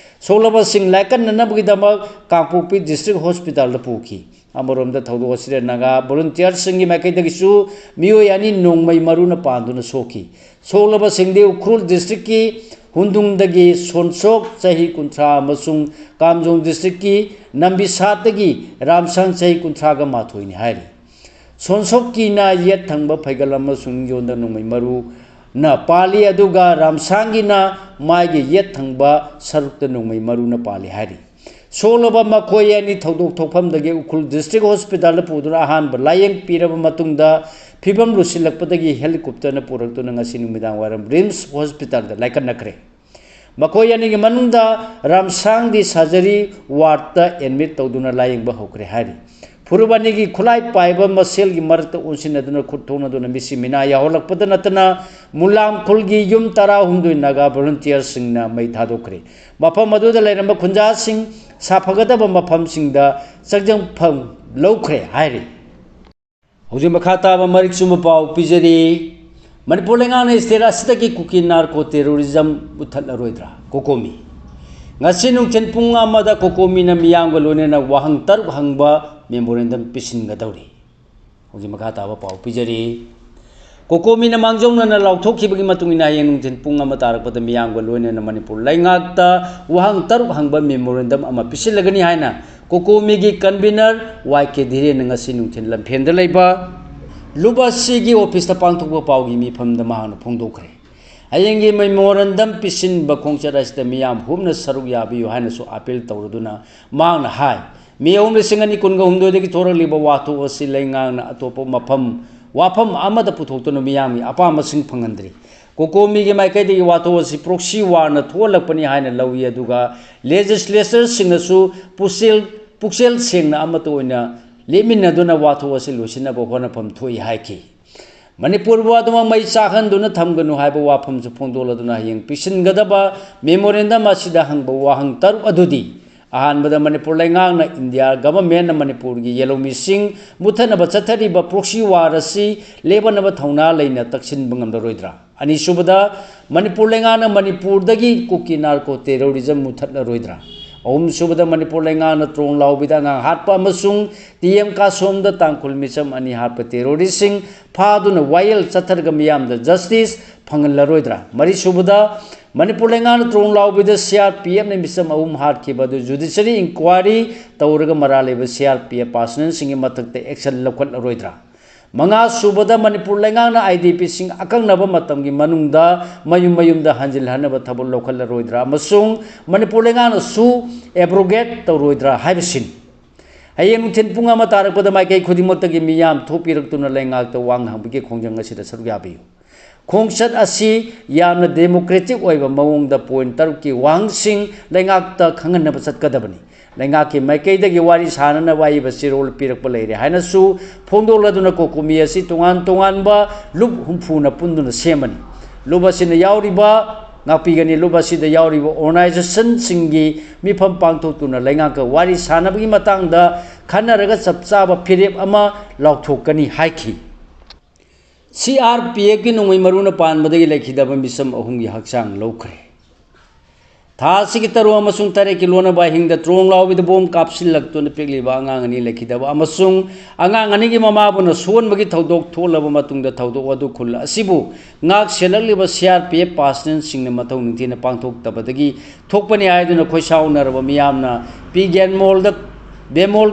ꯁꯣꯛꯂꯕꯁꯤꯡ ꯂꯥꯏꯀꯠꯅꯅꯕꯒꯤꯗꯃꯛ ꯀꯥꯡꯄꯣꯛꯄꯤ ꯗꯤꯁꯇ꯭ꯔꯤꯛ ꯍꯣꯁꯄꯤꯇꯥꯜꯗ ꯄꯨꯈꯤ꯫ ꯑꯃꯔꯣꯝꯗ ꯊꯧꯗꯣꯛ ꯑꯁꯤꯗ ꯅꯥꯒꯥ ꯚꯣꯂꯨꯟꯇꯤꯌꯔꯁꯤꯡꯒꯤ ꯃꯥꯏꯀꯩꯗꯒꯤꯁꯨ ꯃꯤꯑꯣꯏ ꯑꯅꯤ ꯅꯣꯡꯃꯩ ꯃꯔꯨꯅ ꯄꯥꯟꯗꯨꯅ ꯁꯣꯛꯈꯤ꯫ ꯁꯣꯛꯂꯕꯁꯤꯡꯗꯤ ꯎꯈ꯭ꯔꯨꯜ ꯗꯤꯁꯇ꯭ꯔꯤꯛꯀꯤ ꯍꯨꯟꯗꯨꯡꯗꯒꯤ ꯁꯣꯟꯁꯣꯛ ꯆꯍꯤ ꯀꯨꯟꯊ꯭ꯔꯥ ꯑꯃꯁꯨꯡ ꯀꯥꯝꯖꯣꯡ ꯗꯤꯁꯇ꯭ꯔꯤꯛꯀꯤ ꯅꯝꯕꯤꯁꯥꯠꯇꯒꯤ ꯔꯥꯝꯁꯥꯡ ꯆꯍꯤ ꯀꯨꯟꯊ꯭ꯔꯥꯒ ꯃꯥꯊꯣꯏꯅꯤ ꯍꯥꯏꯔꯤ꯫ ꯁꯣꯟꯁꯣꯛꯀꯤꯅ ꯌꯦꯠ ꯊꯪꯕ ꯐꯩꯒꯜ ꯑꯃꯁꯨꯡ ꯌꯣꯟꯗ ꯅꯣꯡꯃꯩ ꯃꯔꯨꯅ ꯄꯥꯜꯂꯤ, ꯑꯗꯨꯒ ꯔꯥꯝꯁꯥꯡꯒꯤꯅ ꯃꯥꯏꯒꯤ ꯌꯦꯠ ꯊꯪꯕ ꯁꯔꯨꯛꯇ ꯅꯣꯡꯃꯩ ꯃꯔꯨꯅ ꯄꯥꯜꯂꯤ ꯍꯥꯏꯔꯤ꯫ ꯁꯣꯛꯂꯕ ꯃꯈꯣꯏ ꯑꯅꯤ ꯊꯧꯗꯣꯛ ꯊꯣꯛꯐꯝꯗꯒꯤ ꯎꯈ꯭ꯔꯨꯜ ꯗꯤꯁꯇ꯭ꯔꯤꯛ ꯍꯣꯁꯄꯤꯇꯥꯜꯗ ꯄꯨꯗꯨꯅ ꯑꯍꯥꯟꯕ ꯂꯥꯌꯦꯡ ꯄꯤꯔꯕ ꯃꯇꯨꯡꯗ ꯐꯤꯕꯝ ꯂꯨꯁꯤꯜꯂꯛꯄꯗꯒꯤ ꯍꯦꯂꯤꯀꯣꯞꯇꯔꯅ ꯄꯨꯔꯛꯇꯨꯅ ꯉꯁꯤ ꯅꯨꯃꯤꯗꯥꯡ ꯋꯥꯏꯔꯝ ꯔꯤꯝꯁ ꯍꯣꯁꯄꯤꯇꯥꯜꯗ ꯂꯥꯏꯀꯠꯅꯈ꯭ꯔꯦ꯫ ꯃꯈꯣꯏ ꯑꯅꯤꯒꯤ ꯃꯅꯨꯡꯗ ꯔꯥꯝꯁꯥꯡꯗꯤ ꯁꯔꯖꯔꯤ ꯋꯥꯔꯗꯇ ꯑꯦꯗꯃꯤꯠ ꯇꯧꯗꯨꯅ ꯂꯥꯌꯦꯡꯕ ꯍꯧꯈ꯭ꯔꯦ ꯍꯥꯏꯔꯤ꯫ ꯐꯨꯔꯨꯞ ꯑꯅꯤꯒꯤ ꯈꯨꯠꯂꯥꯏ ꯄꯥꯏꯕ ꯃꯁꯦꯜꯒꯤ ꯃꯔꯛꯇ ꯑꯣꯟꯁꯤꯟꯅꯗꯨꯅ ꯈꯨꯠ ꯊꯣꯛꯅꯗꯨꯅ ꯃꯤꯁꯤ ꯃꯤꯅꯥ ꯌꯥꯎꯍꯜꯂꯛꯄꯗ ꯅꯠꯇꯅ ꯃꯨꯂꯥꯝꯈꯨꯜꯒꯤ ꯌꯨꯝ ꯇꯔꯥꯍꯨꯝꯗꯣꯏ ꯅꯥꯒꯥ ꯚꯣꯂꯨꯟꯇꯤꯌꯔꯁꯤꯡꯅ ꯃꯩ ꯊꯥꯗꯣꯛꯈ꯭ꯔꯦ꯫ ꯃꯐꯝ ꯑꯗꯨꯗ ꯂꯩꯔꯝꯕ ꯈꯨꯟꯖꯥꯁꯤꯡ ꯁꯥꯐꯒꯗꯕ ꯃꯐꯝꯁꯤꯡꯗ ꯆꯪꯖꯪꯐꯝ ꯂꯧꯈ꯭ꯔꯦ ꯍꯥꯏꯔꯤ꯫ ꯍꯧꯖꯤꯛ ꯃꯈꯥ ꯇꯥꯕ ꯃꯔꯤꯛ ꯆꯨꯝꯕ ꯄꯥꯎ ꯄꯤꯖꯔꯤ꯫ ꯃꯅꯤꯄꯨꯔ ꯂꯩꯉꯥꯛꯅ state ꯑꯁꯤꯗꯒꯤ ꯀꯨꯀꯤ narco terrorism ꯃꯨꯠꯊꯠꯂꯔꯣꯏꯗ꯭ꯔꯥ? ꯀꯣꯀꯣꯃꯤ꯫ ꯉꯁꯤ ꯅꯨꯡꯊꯤꯜ ꯄꯨꯡ ꯑꯃꯗ ꯀꯣꯀꯣꯃꯤꯅ ꯃꯤꯌꯥꯝꯒ ꯂꯣꯏꯅꯅ ꯋꯥꯍꯪ ꯇꯔꯨꯛ ꯍꯪꯕ memorandum ꯄꯤꯁꯤꯟꯒꯗꯧꯔꯤ꯫ ꯍꯧꯖꯤꯛ ꯃꯈꯥ ꯇꯥꯕ ꯄꯥꯎ ꯄꯤꯖꯔꯤ꯫ ꯀꯣꯀꯣꯃꯤꯅ ꯃꯥꯡꯖꯧꯅꯅ ꯂꯥꯎꯊꯣꯛꯈꯤꯕꯒꯤ ꯃꯇꯨꯡ ꯏꯟꯅ ꯍꯌꯦꯡ ꯅꯨꯡꯊꯤꯜ ꯄꯨꯡ ꯑꯃ ꯇꯥꯔꯛꯄꯗ ꯃꯤꯌꯥꯝꯒ ꯂꯣꯏꯅꯅ ꯃꯅꯤꯄꯨꯔ ꯂꯩꯉꯥꯛꯇ ꯋꯥꯍꯪ ꯇꯔꯨꯛ ꯍꯪꯕ memorandum ꯑꯃ ꯄꯤꯁꯤꯜꯂꯒꯅꯤ ꯍꯥꯏꯅ ꯀꯣꯀꯣꯃꯤꯒꯤ convener ꯋꯥꯏ ꯀꯦ ꯙꯤꯔꯦꯟꯅ ꯉꯁꯤ ꯅꯨꯡꯊꯤꯜ ꯂꯝꯐꯦꯟꯗ ꯂꯩꯕ ꯂꯨꯞ ꯑꯁꯤꯒꯤ officeꯇ ꯄꯥꯡꯊꯣꯛꯄ ꯄꯥꯎꯒꯤ ꯃꯤꯐꯝꯗ ꯃꯍꯥꯛꯅ ꯐꯣꯡꯗꯣꯛꯈ꯭ꯔꯦ꯫ ꯍꯌꯦꯡꯒꯤ memorandum ꯄꯤꯁꯤꯟꯕ ꯈꯣꯡꯆꯠ ꯑꯁꯤꯗ ꯃꯤꯌꯥꯝ ꯍꯨꯞꯅ ꯁꯔꯨꯛ ꯌꯥꯕꯤꯌꯨ ꯍꯥꯏꯅꯁꯨ appeal ꯇꯧꯔꯗꯨꯅ ꯃꯍꯥꯛꯅ ꯍꯥꯏ, ꯃꯦ ꯑꯍꯨꯝ ꯂꯤꯁꯤꯡ ꯑꯅꯤ ꯀꯨꯟꯒ ꯍꯨꯝꯗꯣꯏꯗꯒꯤ ꯊꯣꯔꯛꯂꯤꯕ ꯋꯥꯊꯣꯛ ꯑꯁꯤ ꯂꯩꯉꯥꯛꯅ ꯑꯇꯣꯞꯄ ꯃꯐꯝ, ꯋꯥꯐꯝ ꯑꯃꯗ ꯄꯨꯊꯣꯛꯇꯨꯅ ꯃꯤꯌꯥꯝꯒꯤ ꯑꯄꯥꯝꯕꯁꯤꯡ ꯐꯪꯍꯟꯗ꯭ꯔꯤ꯫ ꯀꯣꯀꯣꯃꯤꯒꯤ ꯃꯥꯏꯀꯩꯗꯒꯤ ꯋꯥꯊꯣꯛ ꯑꯁꯤ proxy warꯅ ꯊꯣꯛꯍꯜꯂꯛꯄꯅꯤ ꯍꯥꯏꯅ ꯂꯧꯏ, ꯑꯗꯨꯒ legislatorꯁꯤꯡꯅꯁꯨ ꯄꯨꯛꯆꯦꯜ, ꯄꯨꯛꯆꯦꯜ ꯁꯦꯡꯅ ꯑꯃꯠꯇ ꯑꯣꯏꯅ ꯂꯦꯞꯃꯤꯟꯅꯗꯨꯅ ꯋꯥꯊꯣꯛ ꯑꯁꯤ ꯂꯣꯏꯁꯤꯟꯅꯕ ꯍꯣꯠꯅꯐꯝ ꯊꯣꯛꯏ ꯍꯥꯏꯈꯤ꯫ ꯃꯅꯤꯄꯨꯔꯕꯨ ꯑꯗꯨꯃꯛ ꯃꯩ ꯆꯥꯛꯍꯟꯗꯨꯅ ꯊꯝꯒꯅꯨ ꯍꯥꯏꯕ ꯋꯥꯐꯝꯁꯨ ꯐꯣꯡꯗꯣꯛꯂꯗꯨꯅ ꯍꯌꯦꯡ ꯄꯤꯁꯤꯟꯒꯗꯕ memorandum ꯑꯁꯤꯗ ꯍꯪꯕ ꯋꯥꯍꯪ ꯇꯔꯨꯛ ꯑꯗꯨꯗꯤ ꯑꯍꯥꯟꯕꯗ, ꯃꯅꯤꯄꯨꯔ ꯂꯩꯉꯥꯛꯅ, ꯏꯟꯗꯤꯌꯥ ꯒꯚꯔꯟꯃꯦꯟꯠꯅ ꯃꯅꯤꯄꯨꯔꯒꯤ ꯌꯦꯜꯍꯧꯃꯤꯁꯤꯡ ꯃꯨꯠꯊꯠꯅꯕ ꯆꯠꯊꯔꯤꯕ ꯄ꯭ꯔꯣꯛꯁꯤ ꯋꯥꯔ ꯑꯁꯤ ꯂꯦꯞꯍꯟꯅꯕ ꯊꯧꯅꯥ ꯂꯩꯅ ꯇꯛꯁꯤꯟꯕ ꯉꯝꯂꯔꯣꯏꯗ꯭ꯔꯥ? ꯑꯅꯤꯁꯨꯕꯗ, ꯃꯅꯤꯄꯨꯔ ꯂꯩꯉꯥꯛꯅ ꯃꯅꯤꯄꯨꯔꯗꯒꯤ ꯀꯨꯀꯤ ꯅꯥꯔꯀꯣ ꯇꯦꯔꯣꯔꯤꯖꯝ ꯃꯨꯠꯊꯠꯂꯔꯣꯏꯗ꯭ꯔꯥ? ꯑꯍꯨꯝꯁꯨꯕꯗ, ꯃꯅꯤꯄꯨꯔ ꯂꯩꯉꯥꯛꯅ ꯇ꯭ꯔꯣꯡ ꯂꯥꯎꯕꯤꯗ ꯑꯉꯥꯡ ꯍꯥꯠꯄ ꯑꯃꯁꯨꯡ ꯇꯤ ꯑꯦꯝ ꯀꯥꯁꯣꯝꯗ ꯇꯥꯡꯈꯨꯜ ꯃꯤꯆꯝ ꯑꯅꯤ ꯍꯥꯠꯄ ꯇꯦꯔꯣꯔꯤꯁꯁꯤꯡ ꯐꯥꯗꯨꯅ ꯋꯥꯌꯦꯜ ꯆꯠꯊꯔꯒ ꯃꯤꯌꯥꯝꯗ ꯖꯁꯇꯤꯁ ꯐꯪꯍꯜꯂꯔꯣꯏꯗ꯭ꯔꯥ? ꯃꯔꯤꯁꯨꯕꯗ, ꯃꯅꯤꯄꯨꯔ ꯂꯩꯉꯥꯛꯅ ꯇ꯭ꯔꯣꯡ ꯂꯥꯎꯕꯤꯗ ꯁꯤ ꯑꯥꯔ ꯄꯤ ꯑꯦꯐꯅ ꯃꯤꯆꯝ ꯑꯍꯨꯝ ꯍꯥꯠꯈꯤꯕ ꯑꯗꯨ ꯖꯨꯗꯤꯁꯔꯤ ꯏꯟꯀ꯭ꯋꯥꯏꯔꯤ ꯇꯧꯔꯒ ꯃꯔꯥꯜ ꯂꯩꯕ ꯁꯤ ꯑꯥꯔ ꯄꯤ ꯑꯦꯐ ꯄꯥꯔꯁꯅꯦꯜꯁꯤꯡꯒꯤ ꯃꯊꯛꯇ ꯑꯦꯛꯁꯟ ꯂꯧꯈꯠꯂꯔꯣꯏꯗ꯭ꯔꯥ? ꯃꯉꯥ ꯁꯨꯕꯗ, ꯃꯅꯤꯄꯨꯔ ꯂꯩꯉꯥꯛꯅ ꯑꯥꯏ ꯗꯤ ꯄꯤꯁꯤꯡ ꯑꯀꯛꯅꯕ ꯃꯇꯝꯒꯤ ꯃꯅꯨꯡꯗ ꯃꯌꯨꯝ ꯃꯌꯨꯝꯗ ꯍꯟꯖꯤꯜꯍꯟꯅꯕ ꯊꯕꯛ ꯂꯧꯈꯠꯂꯔꯣꯏꯗ꯭ꯔꯥ ꯑꯃꯁꯨꯡ ꯃꯅꯤꯄꯨꯔ ꯂꯩꯉꯥꯛꯅꯁꯨ ꯑꯦꯕ꯭ꯔꯣꯒꯦꯠ ꯇꯧꯔꯣꯏꯗ꯭ꯔꯥ ꯍꯥꯏꯕꯁꯤꯅꯤ꯫ ꯍꯌꯦꯡ ꯅꯨꯡꯊꯤꯜ ꯄꯨꯡ ꯑꯃ ꯇꯥꯔꯛꯄꯗ ꯃꯥꯏꯀꯩ ꯈꯨꯗꯤꯡꯃꯛꯇꯒꯤ ꯃꯤꯌꯥꯝ ꯊꯣꯛꯄꯤꯔꯛꯇꯨꯅ ꯂꯩꯉꯥꯛꯇ ꯋꯥ ꯉꯥꯡꯕꯒꯤ ꯈꯣꯡꯖꯪ ꯑꯁꯤꯗ ꯁꯔꯨꯛ ꯌꯥꯕꯤꯌꯨ꯫ ꯈꯣꯡꯆꯠ ꯑꯁꯤ ꯌꯥꯝꯅ ꯗꯦꯃꯣꯀ꯭ꯔꯦꯇꯤꯛ ꯑꯣꯏꯕ ꯃꯑꯣꯡꯗ ꯄꯣꯏꯟꯠ ꯇꯔꯨꯛꯀꯤ ꯋꯥꯍꯪꯁꯤꯡ ꯂꯩꯉꯥꯛꯇ ꯈꯪꯍꯟꯅꯕ ꯆꯠꯀꯗꯕꯅꯤ꯫ ꯂꯩꯉꯥꯛꯀꯤ ꯃꯥꯏꯀꯩꯗꯒꯤ ꯋꯥꯔꯤ ꯁꯥꯅꯅꯕ ꯑꯏꯕ ꯆꯦꯔꯣꯜ ꯄꯤꯔꯛꯄ ꯂꯩꯔꯦ ꯍꯥꯏꯅꯁꯨ ꯐꯣꯡꯗꯣꯛꯂꯗꯨꯅ ꯀꯣꯀꯣꯃꯤ ꯑꯁꯤ ꯇꯣꯉꯥꯟ ꯇꯣꯉꯥꯟꯕ ꯂꯨꯞ ꯍꯨꯝꯐꯨꯅ ꯄꯨꯟꯗꯨꯅ ꯁꯦꯝꯕꯅꯤ꯫ ꯂꯨꯞ ꯑꯁꯤꯅ ꯌꯥꯎꯔꯤꯕ, ꯉꯥꯛꯄꯤꯒꯅꯤ, ꯂꯨꯞ ꯑꯁꯤꯗ ꯌꯥꯎꯔꯤꯕ ꯑꯣꯔꯒꯅꯥꯏꯖꯦꯁꯟꯁꯤꯡꯒꯤ ꯃꯤꯐꯝ ꯄꯥꯡꯊꯣꯛꯇꯨꯅ ꯂꯩꯉꯥꯛꯀ ꯋꯥꯔꯤ ꯁꯥꯅꯕꯒꯤ ꯃꯇꯥꯡꯗ ꯈꯟꯅꯔꯒ ꯆꯞ ꯆꯥꯕ ꯐꯤꯔꯦꯞ ꯑꯃ ꯂꯥꯎꯊꯣꯛꯀꯅꯤ ꯍꯥꯏꯈꯤ꯫ ꯁꯤ ꯑꯥꯔ ꯄꯤ ꯑꯦꯐꯀꯤ ꯅꯣꯡꯃꯩ ꯃꯔꯨꯅ ꯄꯥꯟꯕꯗꯒꯤ ꯂꯩꯈꯤꯗꯕ ꯃꯤꯆꯝ ꯑꯍꯨꯝꯒꯤ ꯍꯛꯆꯥꯡ ꯂꯧꯈ꯭ꯔꯦ꯫ ꯊꯥ ꯑꯁꯤꯒꯤ ꯇꯔꯨꯛ ꯑꯃꯁꯨꯡ ꯇꯔꯦꯠꯀꯤ ꯂꯣꯟꯅꯕ ꯑꯍꯤꯡꯗ ꯇ꯭ꯔꯣꯡ ꯂꯥꯎꯕꯤꯗ ꯕꯣꯝ ꯀꯥꯞꯁꯤꯜꯂꯛꯇꯨꯅ ꯄꯤꯛꯂꯤꯕ ꯑꯉꯥꯡ ꯑꯅꯤ ꯂꯩꯈꯤꯗꯕ ꯑꯃꯁꯨꯡ ꯑꯉꯥꯡ ꯑꯅꯤꯒꯤ ꯃꯃꯥꯕꯨꯅ ꯁꯣꯟꯕꯒꯤ ꯊꯧꯗꯣꯛ ꯊꯣꯛꯂꯕ ꯃꯇꯨꯡꯗ ꯊꯧꯗꯣꯛ ꯑꯗꯨ ꯈꯨꯜ ꯑꯁꯤꯕꯨ ꯉꯥꯛ ꯁꯦꯜꯂꯛꯂꯤꯕ ꯁꯤ ꯑꯥꯔ ꯄꯤ ꯑꯦꯐ ꯄꯥꯔꯁꯅꯦꯜꯁꯤꯡꯅ ꯃꯊꯧ ꯅꯤꯡꯊꯤꯅ ꯄꯥꯡꯊꯣꯛꯇꯕꯗꯒꯤ ꯊꯣꯛꯄꯅꯤ ꯍꯥꯏꯗꯨꯅ ꯈꯣꯏꯁꯥꯎꯅꯔꯕ ꯃꯤꯌꯥꯝꯅ ꯄꯤ ꯒꯦꯜꯃꯣꯜꯗ, ꯕꯦꯃꯣꯜ,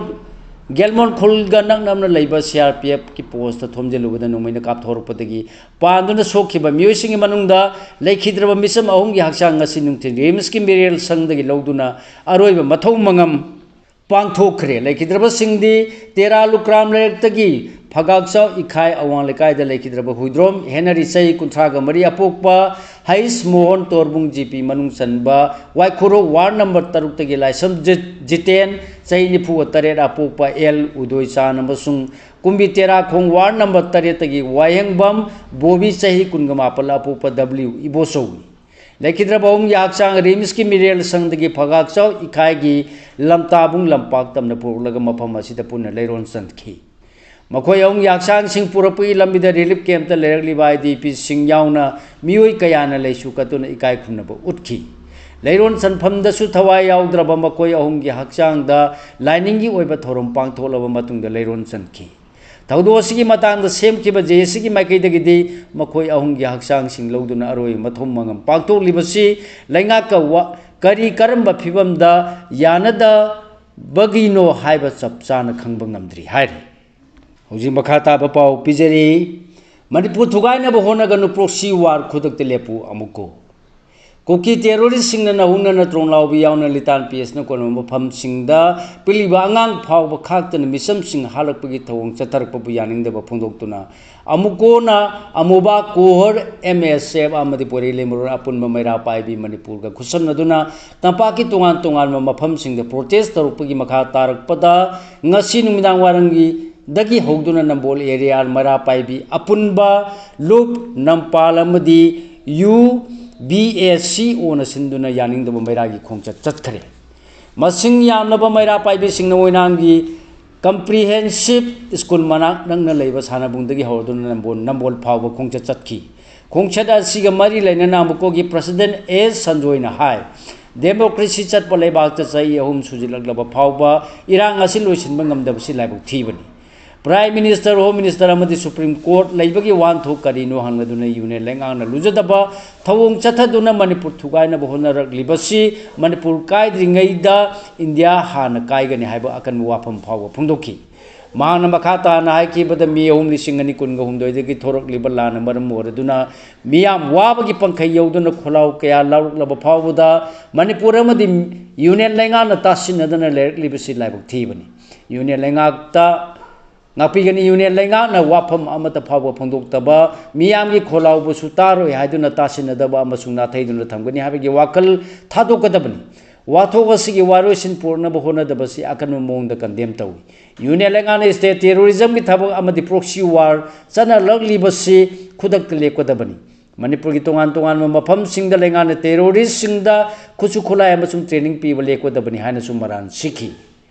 ꯒꯦꯜꯃꯣꯜ ꯈꯨꯜꯒ ꯅꯛꯅꯅ ꯂꯩꯕ ꯁꯤ ꯑꯥꯔ ꯄꯤ ꯑꯦꯐꯀꯤ ꯄꯣꯁꯇ ꯊꯣꯝꯖꯤꯜꯂꯨꯕꯗ ꯅꯣꯡꯃꯩꯅ ꯀꯥꯞꯊꯣꯔꯛꯄꯗꯒꯤ ꯄꯥꯟꯗꯨꯅ ꯁꯣꯛꯈꯤꯕ ꯃꯤꯑꯣꯏꯁꯤꯡꯒꯤ ꯃꯅꯨꯡꯗ ꯂꯩꯈꯤꯗ꯭ꯔꯕ ꯃꯤꯆꯝ ꯑꯍꯨꯝꯒꯤ ꯍꯛꯆꯥꯡ ꯉꯁꯤ ꯅꯨꯡꯊꯤꯜ ꯔꯤꯝꯁꯀꯤ ꯃꯤꯔꯦꯜ ꯁꯪꯗꯒꯤ ꯂꯧꯗꯨꯅ ꯑꯔꯣꯏꯕ ꯃꯊꯧ ꯃꯉꯝ ꯄꯥꯡꯊꯣꯛꯈ꯭ꯔꯦ꯫ ꯂꯩꯈꯤꯗ꯭ꯔꯕꯁꯤꯡꯗꯤ ꯇꯦꯔꯥ ꯂꯨꯀ꯭ꯔꯥꯝ ꯂꯩꯔꯛꯇꯒꯤ ꯐꯒꯥꯛꯆꯥꯎ ꯏꯈꯥꯏ ꯑꯋꯥꯡ ꯂꯩꯀꯥꯏꯗ ꯂꯩꯈꯤꯗ꯭ꯔꯕ ꯍꯨꯏꯗ꯭ꯔꯣꯝ ꯍꯦꯅꯔꯤ, ꯆꯍꯤ ꯀꯨꯟꯊ꯭ꯔꯥꯒ ꯃꯔꯤ, ꯑꯄꯣꯛꯄ ꯍꯩꯁ ꯃꯣꯍꯟ, ꯇꯣꯔꯕꯨꯡ ꯖꯤ ꯄꯤ ꯃꯅꯨꯡ ꯆꯟꯕ ꯋꯥꯏꯈꯨꯔꯣꯛ ꯋꯥꯔꯗ ꯅꯝꯕꯔ ꯇꯔꯨꯛꯇꯒꯤ ꯂꯥꯏꯁ꯭ꯔꯝ ꯖꯤ-, ꯖꯤꯇꯦꯟ, ꯆꯍꯤ ꯅꯤꯐꯨꯒ ꯇꯔꯦꯠ, ꯑꯄꯣꯛꯄ ꯑꯦꯜ ꯎꯗꯣꯏꯆꯥꯟ ꯑꯃꯁꯨꯡ ꯀꯨꯝꯕꯤ ꯇꯦꯔꯥꯈꯣꯡ ꯋꯥꯔꯗ ꯅꯝꯕꯔ ꯇꯔꯦꯠꯇꯒꯤ ꯋꯥꯍꯦꯡꯕꯝ ꯕꯣꯕꯤ, ꯆꯍꯤ ꯀꯨꯟꯒ ꯃꯥꯄꯜ, ꯑꯄꯣꯛꯄ ꯗꯕ꯭ꯂꯤꯎ ꯏꯕꯣꯆꯧꯅꯤ꯫ ꯂꯩꯈꯤꯗ꯭ꯔꯕ ꯑꯍꯨꯝꯒꯤ ꯍꯛꯆꯥꯡ ꯔꯤꯝꯁꯀꯤ ꯃꯤꯔꯦꯜ ꯁꯪꯗꯒꯤ ꯐꯒꯥꯛꯆꯥꯎ ꯏꯀꯥꯏꯒꯤ ꯂꯝꯇꯥꯕꯨꯡ ꯂꯝꯄꯥꯛ ꯇꯝꯅ ꯄꯨꯔꯛꯂꯒ ꯃꯐꯝ ꯑꯁꯤꯗ ꯄꯨꯟꯅ ꯂꯩꯔꯣꯟ ꯆꯟꯈꯤ꯫ ꯃꯈꯣꯏ ꯑꯍꯨꯝꯒꯤ ꯍꯛꯆꯥꯡꯁꯤꯡ ꯄꯨꯔꯛꯄꯒꯤ ꯂꯝꯕꯤꯗ ꯔꯤꯂꯤꯐ ꯀꯦꯝꯞꯇ ꯂꯩꯔꯛꯂꯤꯕ ꯑꯥꯏ ꯗꯤ ꯄꯤꯁꯤꯡ ꯌꯥꯎꯅ ꯃꯤꯑꯣꯏ ꯀꯌꯥꯅ ꯂꯩꯁꯨ ꯀꯠꯇꯨꯅ ꯏꯀꯥꯏ ꯈꯨꯝꯅꯕ ꯎꯠꯈꯤ꯫ ꯂꯩꯔꯣꯟ ꯆꯟꯐꯝꯗꯁꯨ ꯊꯋꯥꯏ ꯌꯥꯎꯗ꯭ꯔꯕ ꯃꯈꯣꯏ ꯑꯍꯨꯝꯒꯤ ꯍꯛꯆꯥꯡꯗ ꯂꯥꯏꯅꯤꯡꯒꯤ ꯑꯣꯏꯕ ꯊꯧꯔꯝ ꯄꯥꯡꯊꯣꯛꯂꯕ ꯃꯇꯨꯡꯗ ꯂꯩꯔꯣꯟ ꯆꯟꯈꯤ꯫ ꯊꯧꯗꯣꯛ ꯑꯁꯤꯒꯤ ꯃꯇꯥꯡꯗ ꯁꯦꯝꯈꯤꯕ ꯖꯦ ꯑꯦ ꯁꯤꯒꯤ ꯃꯥꯏꯀꯩꯗꯒꯤꯗꯤ ꯃꯈꯣꯏ ꯑꯍꯨꯝꯒꯤ ꯍꯛꯆꯥꯡꯁꯤꯡ ꯂꯧꯗꯨꯅ ꯑꯔꯣꯏꯕ ꯃꯊꯧ ꯃꯉꯝ ꯄꯥꯡꯊꯣꯛꯂꯤꯕꯁꯤ ꯂꯩꯉꯥꯛꯀ ꯋꯥ-, ꯀꯔꯤ ꯀꯔꯝꯕ ꯐꯤꯕꯝꯗ ꯌꯥꯅꯗꯕꯒꯤꯅꯣ ꯍꯥꯏꯕ ꯆꯞ ꯆꯥꯅ ꯈꯪꯕ ꯉꯝꯗ꯭ꯔꯤ ꯍꯥꯏꯔꯤ꯫ ꯍꯧꯖꯤꯛ ꯃꯈꯥ ꯇꯥꯕ ꯄꯥꯎ ꯄꯤꯖꯔꯤ꯫ ꯃꯅꯤꯄꯨꯔ ꯊꯨꯒꯥꯏꯅꯕ ꯍꯣꯠꯅꯒꯅꯨ, ꯄ꯭ꯔꯣꯛꯁꯤ ꯋꯥꯔ ꯈꯨꯗꯛꯇ ꯂꯦꯞꯄꯨ ꯑꯃꯨꯛꯀꯣ꯫ ꯀꯨꯀꯤ ꯇꯦꯔꯣꯔꯤꯁꯁꯤꯡꯅ ꯅꯧꯍꯧꯅꯅ ꯇ꯭ꯔꯣꯡꯂꯥꯎꯕꯤ ꯌꯥꯎꯅ ꯂꯤꯇꯥꯟ ꯄꯤ ꯑꯦꯁꯅ ꯀꯣꯟꯕ ꯃꯐꯝꯁꯤꯡꯗ ꯄꯤꯛꯂꯤꯕ ꯑꯉꯥꯡ ꯐꯥꯎꯕ ꯈꯥꯛꯇꯅ ꯃꯤꯆꯝꯁꯤꯡ ꯍꯥꯠꯂꯛꯄꯒꯤ ꯊꯧꯑꯣꯡ ꯆꯠꯊꯔꯛꯄꯕꯨ ꯌꯥꯅꯤꯡꯗꯕ ꯐꯣꯡꯗꯣꯛꯇꯨꯅ ꯑꯃꯨꯀꯣꯅ ꯑꯃꯨꯕꯥ ꯀꯣꯍꯔ ꯑꯦꯝ ꯑꯦꯁ ꯑꯦꯐ ꯑꯃꯗꯤ ꯄꯣꯏꯔꯩ ꯂꯩꯃꯔꯣꯜ ꯑꯄꯨꯟꯕ ꯃꯩꯔꯥ ꯄꯥꯏꯕꯤ ꯃꯅꯤꯄꯨꯔꯒ ꯈꯨꯠꯁꯝꯅꯗꯨꯅ ꯇꯝꯄꯥꯛꯀꯤ ꯇꯣꯉꯥꯟ ꯇꯣꯉꯥꯟꯕ ꯃꯐꯝꯁꯤꯡꯗ ꯄ꯭ꯔꯣꯇꯦꯁ ꯇꯧꯔꯛꯄꯒꯤ ꯃꯈꯥ ꯇꯥꯔꯛꯄꯗ ꯉꯁꯤ ꯅꯨꯃꯤꯗꯥꯡ ꯋꯥꯏꯔꯝꯒꯤ ꯗꯒꯤ ꯍꯧꯗꯨꯅ ꯅꯝꯕꯣꯜ ꯑꯦꯔꯤꯌꯥ ꯃꯩꯔꯥ ꯄꯥꯏꯕꯤ ꯑꯄꯨꯟꯕ ꯂꯨꯞ ꯅꯝꯄꯥꯜ ꯑꯃꯗꯤ ꯌꯨ ꯕꯤ ꯑꯦ ꯁꯤ ꯑꯣꯅ ꯁꯤꯟꯗꯨꯅ ꯌꯥꯅꯤꯡꯗꯕ ꯃꯩꯔꯥꯒꯤ ꯈꯣꯡꯆꯠ ꯆꯠꯈ꯭ꯔꯦ꯫ ꯃꯁꯤꯡ ꯌꯥꯝꯂꯕ ꯃꯩꯔꯥ ꯄꯥꯏꯕꯤꯁꯤꯡꯅ ꯑꯣꯏꯅꯥꯝꯒꯤ ꯀꯝꯄ꯭ꯔꯤꯍꯦꯟꯁꯤꯞ ꯁ꯭ꯀꯨꯜ ꯃꯅꯥꯛ ꯅꯛꯅ ꯂꯩꯕ ꯁꯥꯟꯅꯕꯨꯡꯗꯒꯤ ꯍꯧꯔꯗꯨꯅ ꯅꯝꯕꯣꯜ, ꯅꯝꯕꯣꯜ ꯐꯥꯎꯕ ꯈꯣꯡꯆꯠ ꯆꯠꯈꯤ꯫ ꯈꯣꯡꯆꯠ ꯑꯁꯤꯒ ꯃꯔꯤ ꯂꯩꯅꯅ ꯑꯃꯨꯀꯣꯒꯤ ꯄ꯭ꯔꯁꯤꯗꯦꯟ ꯑꯦꯁ ꯁꯟꯖꯣꯏꯅ ꯍꯥꯏ, ꯗꯦꯃꯣꯀ꯭ꯔꯦꯁꯤ ꯆꯠꯄ ꯂꯩꯕꯥꯛꯇ ꯆꯍꯤ ꯑꯍꯨꯝ ꯁꯨꯖꯤꯜꯂꯛꯂꯕ ꯐꯥꯎꯕ ꯏꯔꯥꯡ ꯑꯁꯤ ꯂꯣꯏꯁꯤꯟꯕ ꯉꯝꯗꯕꯁꯤ ꯂꯥꯏꯕꯛ ꯊꯤꯕꯅꯤ꯫ ꯄ꯭ꯔꯥꯏꯝ ꯃꯤꯅꯤꯁꯇꯔ, ꯍꯣꯝ ꯃꯤꯅꯤꯁꯇꯔ ꯑꯃꯗꯤ ꯁꯨꯄ꯭ꯔꯤꯝ ꯀꯣꯔꯠ ꯂꯩꯕꯒꯤ ꯋꯥꯍꯟꯊꯣꯛ ꯀꯔꯤꯅꯣ ꯍꯪꯂꯗꯨꯅ ꯌꯨꯅꯤꯌꯟ ꯂꯩꯉꯥꯛꯅ ꯂꯨꯖꯗꯕ ꯊꯧꯑꯣꯡ ꯆꯠꯊꯗꯨꯅ ꯃꯅꯤꯄꯨꯔ ꯊꯨꯒꯥꯏꯅꯕ ꯍꯣꯠꯅꯔꯛꯂꯤꯕꯁꯤ ꯃꯅꯤꯄꯨꯔ ꯀꯥꯏꯗ꯭ꯔꯤꯉꯩꯗ ꯏꯟꯗꯤꯌꯥ ꯍꯥꯟꯅ ꯀꯥꯏꯒꯅꯤ ꯍꯥꯏꯕ ꯑꯀꯟꯕ ꯋꯥꯐꯝ ꯐꯥꯎꯕ ꯐꯣꯡꯗꯣꯛꯈꯤ꯫ ꯃꯍꯥꯛꯅ ꯃꯈꯥ ꯇꯥꯅ ꯍꯥꯏꯈꯤꯕꯗ ꯃꯦ ꯑꯍꯨꯝ ꯂꯤꯁꯤꯡ ꯑꯅꯤ ꯀꯨꯟꯒ ꯍꯨꯝꯗꯣꯏꯗꯒꯤ ꯊꯣꯔꯛꯂꯤꯕ ꯂꯥꯟꯅ ꯃꯔꯝ ꯑꯣꯏꯔꯗꯨꯅ ꯃꯤꯌꯥꯝ ꯋꯥꯕꯒꯤ ꯄꯪꯈꯩ ꯌꯧꯗꯨꯅ ꯈꯣꯜꯂꯥꯎ ꯀꯌꯥ ꯂꯥꯎꯔꯛꯂꯕ ꯐꯥꯎꯕꯗ ꯃꯅꯤꯄꯨꯔ ꯑꯃꯗꯤ ꯌꯨꯅꯤꯌꯟ ꯂꯩꯉꯥꯛꯅ ꯇꯥꯁꯤꯟꯅꯗꯅ ꯂꯩꯔꯛꯂꯤꯕꯁꯤ ꯂꯥꯏꯕꯛ ꯊꯤꯕꯅꯤ꯫ ꯌꯨꯅꯤꯌꯟ ꯂꯩꯉꯥꯛꯇ ꯉꯥꯛꯄꯤꯒꯅꯤ꯫ ꯌꯨꯅꯤꯌꯟ ꯂꯩꯉꯥꯛꯅ ꯋꯥꯐꯝ ꯑꯃꯠꯇ ꯐꯥꯎꯕ ꯐꯣꯡꯗꯣꯛꯇꯕ, ꯃꯤꯌꯥꯝꯒꯤ ꯈꯣꯜꯂꯥꯎꯕꯁꯨ ꯇꯥꯔꯣꯏ ꯍꯥꯏꯗꯨꯅ ꯇꯥꯁꯤꯟꯅꯗꯕ ꯑꯃꯁꯨꯡ ꯅꯥꯊꯩꯗꯨꯅ ꯊꯝꯒꯅꯤ ꯍꯥꯏꯕꯒꯤ ꯋꯥꯈꯜ ꯊꯥꯗꯣꯛꯀꯗꯕꯅꯤ꯫ ꯋꯥꯊꯣꯛ ꯑꯁꯤꯒꯤ ꯋꯥꯔꯣꯏꯁꯤꯟ ꯄꯨꯔꯛꯅꯕ ꯍꯣꯠꯅꯗꯕꯁꯤ ꯑꯀꯟꯕ ꯃꯑꯣꯡꯗ ꯀꯟꯗꯦꯝ ꯇꯧꯏ꯫ ꯌꯨꯅꯤꯌꯟ ꯂꯩꯉꯥꯛꯅ ꯁ꯭ꯇꯦꯠ ꯇꯦꯔꯣꯔꯤꯖꯝꯒꯤ ꯊꯕꯛ ꯑꯃꯗꯤ ꯄ꯭ꯔꯣꯛꯁꯤ ꯋꯥꯔ ꯆꯠꯅꯔꯛꯂꯤꯕꯁꯤ ꯈꯨꯗꯛꯇ ꯂꯦꯞꯀꯗꯕꯅꯤ꯫ ꯃꯅꯤꯄꯨꯔꯒꯤ ꯇꯣꯉꯥꯟ ꯇꯣꯉꯥꯟꯕ ꯃꯐꯝꯁꯤꯡꯗ ꯂꯩꯉꯥꯛꯅ terroristꯁꯤꯡꯗ ꯈꯨꯠꯁꯨ ꯈꯨꯠꯂꯥꯏ ꯑꯃꯁꯨꯡ training ꯄꯤꯕ ꯂꯦꯞꯀꯗꯕꯅꯤ ꯍꯥꯏꯅꯁꯨ ꯃꯔꯥꯟ ꯁꯤꯈꯤ꯫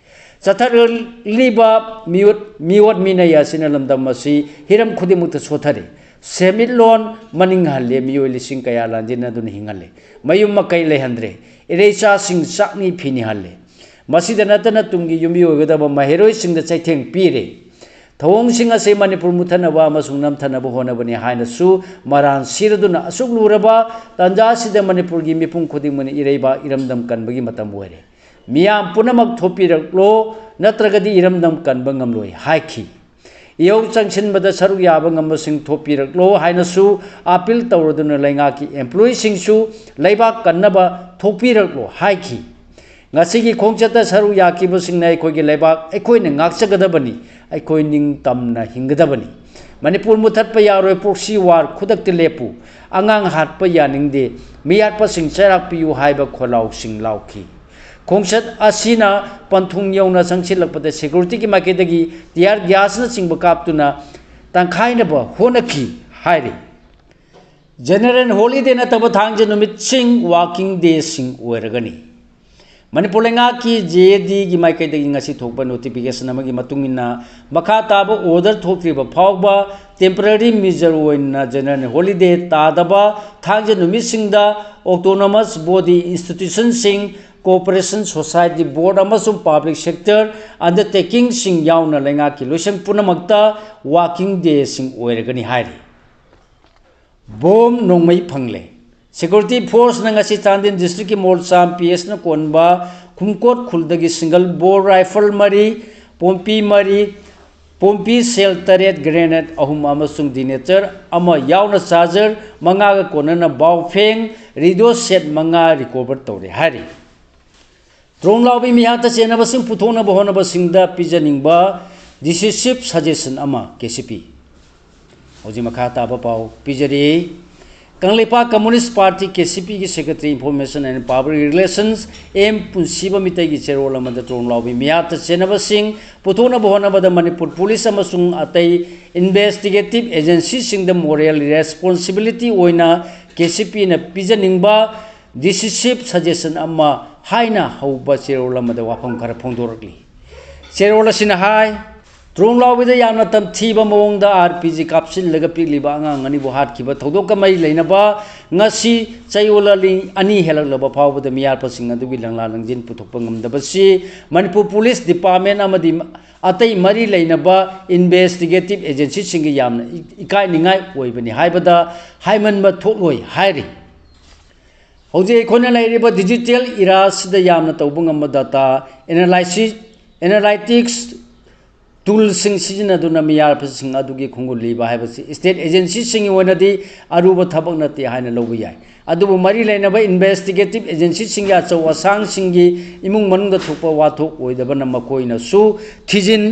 ꯆꯠꯊꯔꯛꯂꯤꯕ ꯃꯤꯑꯣꯠ ꯃꯤꯅꯩ ꯑꯁꯤꯅ ꯂꯝꯗꯝ ꯑꯁꯤ ꯍꯤꯔꯝ ꯈꯨꯗꯤꯡꯃꯛꯇ ꯁꯣꯠꯊꯔꯦ꯫ ꯁꯦꯟꯃꯤꯠꯂꯣꯟ ꯃꯅꯤꯡ ꯍꯜꯂꯦ, ꯃꯤꯑꯣꯏ ꯂꯤꯁꯤꯡ ꯀꯌꯥ ꯂꯥꯟꯖꯦꯟꯅꯗꯨꯅ ꯍꯤꯡꯍꯜꯂꯦ꯫ ꯃꯌꯨꯝ ꯃꯀꯩ ꯂꯩꯍꯟꯗ꯭ꯔꯦ꯫ ꯏꯔꯩꯆꯥꯁꯤꯡ ꯆꯥꯛꯅꯤ ꯐꯤꯅꯤ ꯍꯜꯂꯦ꯫ ꯃꯁꯤꯗ ꯅꯠꯇꯅ ꯇꯨꯡꯒꯤ ꯌꯨꯝꯕꯤ ꯑꯣꯏꯒꯗꯕ ꯃꯍꯩꯔꯣꯏꯁꯤꯡꯗ ꯆꯩꯊꯦꯡ ꯄꯤꯔꯦ꯫ ꯊꯧꯑꯣꯡꯁꯤꯡ ꯑꯁꯤ ꯃꯅꯤꯄꯨꯔ ꯃꯨꯠꯊꯅꯕ ꯑꯃꯁꯨꯡ ꯅꯝꯊꯅꯕ ꯍꯣꯠꯅꯕꯅꯤ ꯍꯥꯏꯅꯁꯨ ꯃꯔꯥꯟ ꯁꯤꯔꯗꯨꯅ ꯑꯁꯨꯛ ꯂꯨꯔꯕ ꯇꯥꯟꯖꯥ ꯑꯁꯤꯗ ꯃꯅꯤꯄꯨꯔꯒꯤ ꯃꯤꯄꯨꯝ ꯈꯨꯗꯤꯡꯃꯛꯅ ꯏꯔꯩꯕꯥꯛ ꯏꯔꯝꯗꯝ ꯀꯟꯕꯒꯤ ꯃꯇꯝ ꯑꯣꯏꯔꯦ꯫ ꯃꯤꯌꯥꯝ ꯄꯨꯝꯅꯃꯛ ꯊꯣꯛꯄꯤꯔꯛꯂꯣ, ꯅꯠꯇ꯭ꯔꯒꯗꯤ ꯏꯔꯝꯗꯝ ꯀꯟꯕ ꯉꯝꯂꯣꯏ ꯍꯥꯏꯈꯤ꯫ ꯏꯍꯧ ꯆꯪꯁꯤꯟꯕꯗ ꯁꯔꯨꯛ ꯌꯥꯕ ꯉꯝꯕꯁꯤꯡ ꯊꯣꯛꯄꯤꯔꯛꯂꯣ ꯍꯥꯏꯅꯁꯨ appeal ꯇꯧꯔꯗꯨꯅ ꯂꯩꯉꯥꯛꯀꯤ employeeꯁꯤꯡꯁꯨ ꯂꯩꯕꯥꯛ ꯀꯟꯅꯕ ꯊꯣꯛꯄꯤꯔꯛꯂꯣ ꯍꯥꯏꯈꯤ꯫ ꯉꯁꯤꯒꯤ ꯈꯣꯡꯆꯠꯇ ꯁꯔꯨꯛ ꯌꯥꯈꯤꯕꯁꯤꯡꯅ ꯑꯩꯈꯣꯏꯒꯤ ꯂꯩꯕꯥꯛ ꯑꯩꯈꯣꯏꯅ ꯉꯥꯛꯆꯒꯗꯕꯅꯤ, ꯑꯩꯈꯣꯏ ꯅꯤꯡꯇꯝꯅ ꯍꯤꯡꯒꯗꯕꯅꯤ꯫ ꯃꯅꯤꯄꯨꯔ ꯃꯨꯠꯊꯠꯄ ꯌꯥꯔꯣꯏ, proxy war ꯈꯨꯗꯛꯇ ꯂꯦꯞꯄꯨ, ꯑꯉꯥꯡ ꯍꯥꯠꯄ ꯌꯥꯅꯤꯡꯗꯦ, ꯃꯤꯌꯥꯠꯄꯁꯤꯡ ꯆꯩꯔꯥꯛ ꯄꯤꯌꯨ ꯍꯥꯏꯕ ꯈꯣꯜꯂꯥꯎꯁꯤꯡ ꯂꯥꯎꯈꯤ꯫ ꯈꯣꯡꯆꯠ ꯑꯁꯤꯅ ꯄꯟꯊꯨꯡ ꯌꯧꯅ ꯆꯪꯁꯤꯜꯂꯛꯄꯗ securityꯒꯤ ꯃꯥꯏꯀꯩꯗꯒꯤ tear gasꯅꯆꯤꯡꯕ ꯀꯥꯞꯇꯨꯅ ꯇꯪꯈꯥꯏꯅꯕ ꯍꯣꯠꯅꯈꯤ ꯍꯥꯏꯔꯤ꯫ General holiday ꯅꯠꯇꯕ ꯊꯥꯡꯖ ꯅꯨꯃꯤꯠꯁꯤꯡ working dayꯁꯤꯡ ꯑꯣꯏꯔꯒꯅꯤ꯫ ꯃꯅꯤꯄꯨꯔ ꯂꯩꯉꯥꯛꯀꯤ JADꯒꯤ ꯃꯥꯏꯀꯩꯗꯒꯤ ꯉꯁꯤ ꯊꯣꯛꯄ notification ꯑꯃꯒꯤ ꯃꯇꯨꯡ ꯏꯟꯅ, ꯃꯈꯥ ꯇꯥꯕ order ꯊꯣꯛꯇ꯭ꯔꯤꯕ ꯐꯥꯎꯕ temporary measure ꯑꯣꯏꯅ general holiday ꯇꯥꯗꯕ ꯊꯥꯡꯖ ꯅꯨꯃꯤꯠꯁꯤꯡꯗ autonomous body institutionꯁꯤꯡ, cooperation society board ꯑꯃꯁꯨꯡ public sector undertakingꯁꯤꯡ ꯌꯥꯎꯅ ꯂꯩꯉꯥꯛꯀꯤ ꯂꯣꯏꯁꯪ ꯄꯨꯝꯅꯃꯛꯇ working dayꯁꯤꯡ ꯑꯣꯏꯔꯒꯅꯤ ꯍꯥꯏꯔꯤ꯫ ꯕꯣꯝ ꯅꯣꯡꯃꯩ ꯐꯪꯂꯦ꯫ Security forceꯅ ꯉꯁꯤ ꯆꯥꯟꯗꯦꯜ districtꯀꯤ ꯃꯣꯜꯆꯥꯝ PSꯅ ꯀꯣꯟꯕ ꯈꯨꯝꯀꯣꯠ ꯈꯨꯜꯗꯒꯤ single bore rifle ꯃꯔꯤ, ꯄꯣꯝꯄꯤ ꯃꯔꯤ, ꯄꯣꯝꯄꯤ shell ꯇꯔꯦꯠ, grenade ꯑꯍꯨꯝ ꯑꯃꯁꯨꯡ detonator ꯑꯃ ꯌꯥꯎꯅ charger ꯃꯉꯥꯒ ꯀꯣꯟꯅꯅ ꯕꯥꯎꯐꯦꯡ radio set ꯃꯉꯥ recover ꯇꯧꯔꯦ ꯍꯥꯏꯔꯤ꯫ ꯗ꯭ꯔꯣꯟ ꯂꯥꯎꯕꯤ ꯃꯤꯍꯥꯠꯇ ꯆꯦꯟꯅꯕꯁꯤꯡ ꯄꯨꯊꯣꯛꯅꯕ ꯍꯣꯠꯅꯕꯁꯤꯡꯗ ꯄꯤꯖꯅꯤꯡꯕ decisive suggestion ꯑꯃ, KCP꯫ ꯍꯧꯖꯤꯛ ꯃꯈꯥ ꯇꯥꯕ ꯄꯥꯎ ꯄꯤꯖꯔꯤ꯫ Kangleipak Communist Party, K C P ꯒꯤ Secretary Information and Public Relations M ꯄꯨꯟꯁꯤꯕ ꯃꯤꯇꯩꯒꯤ ꯆꯦꯔꯣꯜ ꯑꯃꯗ ꯇ꯭ꯔꯣꯝ ꯂꯥꯎꯕꯤ ꯃꯤꯍꯥꯠꯇ ꯆꯦꯟꯅꯕꯁꯤꯡ ꯄꯨꯊꯣꯛꯅꯕ ꯍꯣꯠꯅꯕꯗ ꯃꯅꯤꯄꯨꯔ ꯄꯨꯂꯤꯁ ꯑꯃꯁꯨꯡ ꯑꯇꯩ investigative agency ꯁꯤꯡꯗ moral responsibility ꯑꯣꯏꯅ K C P ꯅ ꯄꯤꯖꯅꯤꯡꯕ decisive suggestion ꯑꯃ ꯍꯥꯏꯅ ꯍꯧꯕ ꯆꯦꯔꯣꯜ ꯑꯃꯗ ꯋꯥꯐꯝ ꯈꯔ ꯐꯣꯡꯗꯣꯔꯛꯂꯤ꯫ ꯆꯦꯔꯣꯜ ꯑꯁꯤꯅ ꯍꯥꯏ, ꯇ꯭ꯔꯣꯝ ꯂꯥꯎꯕꯤꯗ ꯌꯥꯝꯅ ꯇꯝꯊꯤꯕ ꯃꯑꯣꯡꯗ R P G ꯀꯥꯞꯁꯤꯜꯂꯒ ꯄꯤꯛꯂꯤꯕ ꯑꯉꯥꯡ ꯑꯅꯤꯕꯨ ꯍꯥꯠꯈꯤꯕ ꯊꯧꯗꯣꯛꯀ ꯃꯔꯤ ꯂꯩꯅꯕ ꯉꯁꯤ ꯆꯌꯣꯜ ꯑꯅꯤ, ꯑꯅꯤ ꯍꯦꯜꯂꯛꯂꯕ ꯐꯥꯎꯕꯗ ꯃꯤꯌꯥꯠꯄꯁꯤꯡ ꯑꯗꯨꯒꯤ ꯂꯪꯂꯥ ꯂꯪꯖꯤꯟ ꯄꯨꯊꯣꯛꯄ ꯉꯝꯗꯕꯁꯤ ꯃꯅꯤꯄꯨꯔ ꯄꯨꯂꯤꯁ department ꯑꯃꯗꯤ ꯑꯇꯩ ꯃꯔꯤ ꯂꯩꯅꯕ investigative agency ꯁꯤꯡꯒꯤ ꯌꯥꯝꯅ ꯏ-, ꯏꯀꯥꯏꯅꯤꯡꯉꯥꯏ ꯑꯣꯏꯕꯅꯤ ꯍꯥꯏꯕꯗ ꯍꯥꯏꯃꯟꯕ ꯊꯣꯛꯂꯣꯏ ꯍꯥꯏꯔꯤ꯫ ꯍꯧꯖꯤꯛ ꯑꯩꯈꯣꯏꯅ ꯂꯩꯔꯤꯕ digital era ꯑꯁꯤꯗ ꯌꯥꯝꯅ ꯇꯧꯕ ꯉꯝꯕ data analysis, analytics tool ꯁꯤꯡ ꯁꯤꯖꯤꯟꯅꯗꯨꯅ ꯃꯤꯌꯥꯠꯄꯁꯤꯡ ꯑꯗꯨꯒꯤ ꯈꯣꯡꯒꯨꯜ ꯂꯤꯕ ꯍꯥꯏꯕꯁꯤ state agency ꯁꯤꯡꯒꯤ ꯑꯣꯏꯅꯗꯤ ꯑꯔꯨꯕ ꯊꯕꯛ ꯅꯠꯇꯦ ꯍꯥꯏꯅ ꯂꯧꯕ ꯌꯥꯏ꯫ ꯑꯗꯨꯕꯨ ꯃꯔꯤ ꯂꯩꯅꯕ investigative agency ꯁꯤꯡꯒꯤ ꯑꯆꯧ ꯑꯁꯥꯡꯁꯤꯡꯒꯤ ꯏꯃꯨꯡ ꯃꯅꯨꯡꯗ ꯊꯣꯛꯄ ꯋꯥꯊꯣꯛ ꯑꯣꯏꯗꯕꯅ ꯃꯈꯣꯏꯅꯁꯨ ꯊꯤꯖꯤꯟ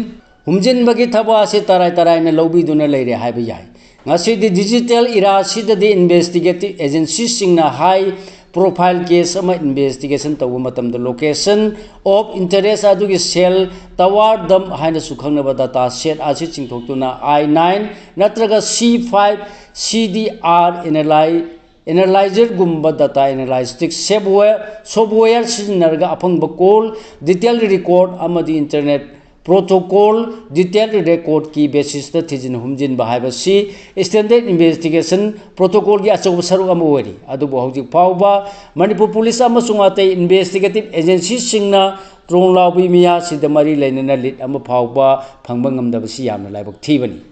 ꯍꯨꯝꯖꯤꯟꯕꯒꯤ ꯊꯕꯛ ꯑꯁꯤ ꯇꯔꯥꯏ ꯇꯔꯥꯏꯅ ꯂꯧꯕꯤꯗꯨꯅ ꯂꯩꯔꯦ ꯍꯥꯏꯕ ꯌꯥꯏ꯫ ꯉꯁꯤꯗꯤ digital era ꯑꯁꯤꯗꯗꯤ investigative agency ꯁꯤꯡꯅ high profile case ꯑꯃ investigation ꯇꯧꯕ ꯃꯇꯝꯗ location of interest ꯑꯗꯨꯒꯤ cell, tower dump ꯍꯥꯏꯅꯁꯨ ꯈꯪꯅꯕ data set ꯑꯁꯤ ꯆꯤꯡꯊꯣꯛꯇꯨꯅ I nine ꯅꯠꯇ꯭ꯔꯒ C five C D R analy-, analyzer ꯒꯨꯝꯕ data analytic software, software ꯁꯤꯖꯤꯟꯅꯔꯒ ꯑꯐꯪꯕ call detail record ꯑꯃꯗꯤ internet protocol detail record ꯀꯤ basis ꯇ ꯊꯤꯖꯤꯟ ꯍꯨꯝꯖꯤꯟꯕ ꯍꯥꯏꯕꯁꯤ standard investigation protocol ꯒꯤ ꯑꯆꯧꯕ ꯁꯔꯨꯛ ꯑꯃ ꯑꯣꯏꯔꯤ꯫ ꯑꯗꯨꯕꯨ ꯍꯧꯖꯤꯛ ꯐꯥꯎꯕ ꯃꯅꯤꯄꯨꯔ ꯄꯨꯂꯤꯁ ꯑꯃꯁꯨꯡ ꯑꯇꯩ investigative agency ꯁꯤꯡꯅ ꯇ꯭ꯔꯣꯝ ꯂꯥꯎꯕꯤ ꯃꯤꯌꯥꯠꯁꯤꯗ ꯃꯔꯤ ꯂꯩꯅꯅ lead ꯑꯃ ꯐꯥꯎꯕ ꯐꯪꯕ ꯉꯝꯗꯕꯁꯤ ꯌꯥꯝꯅ ꯂꯥꯏꯕꯛ ꯊꯤꯕꯅꯤ꯫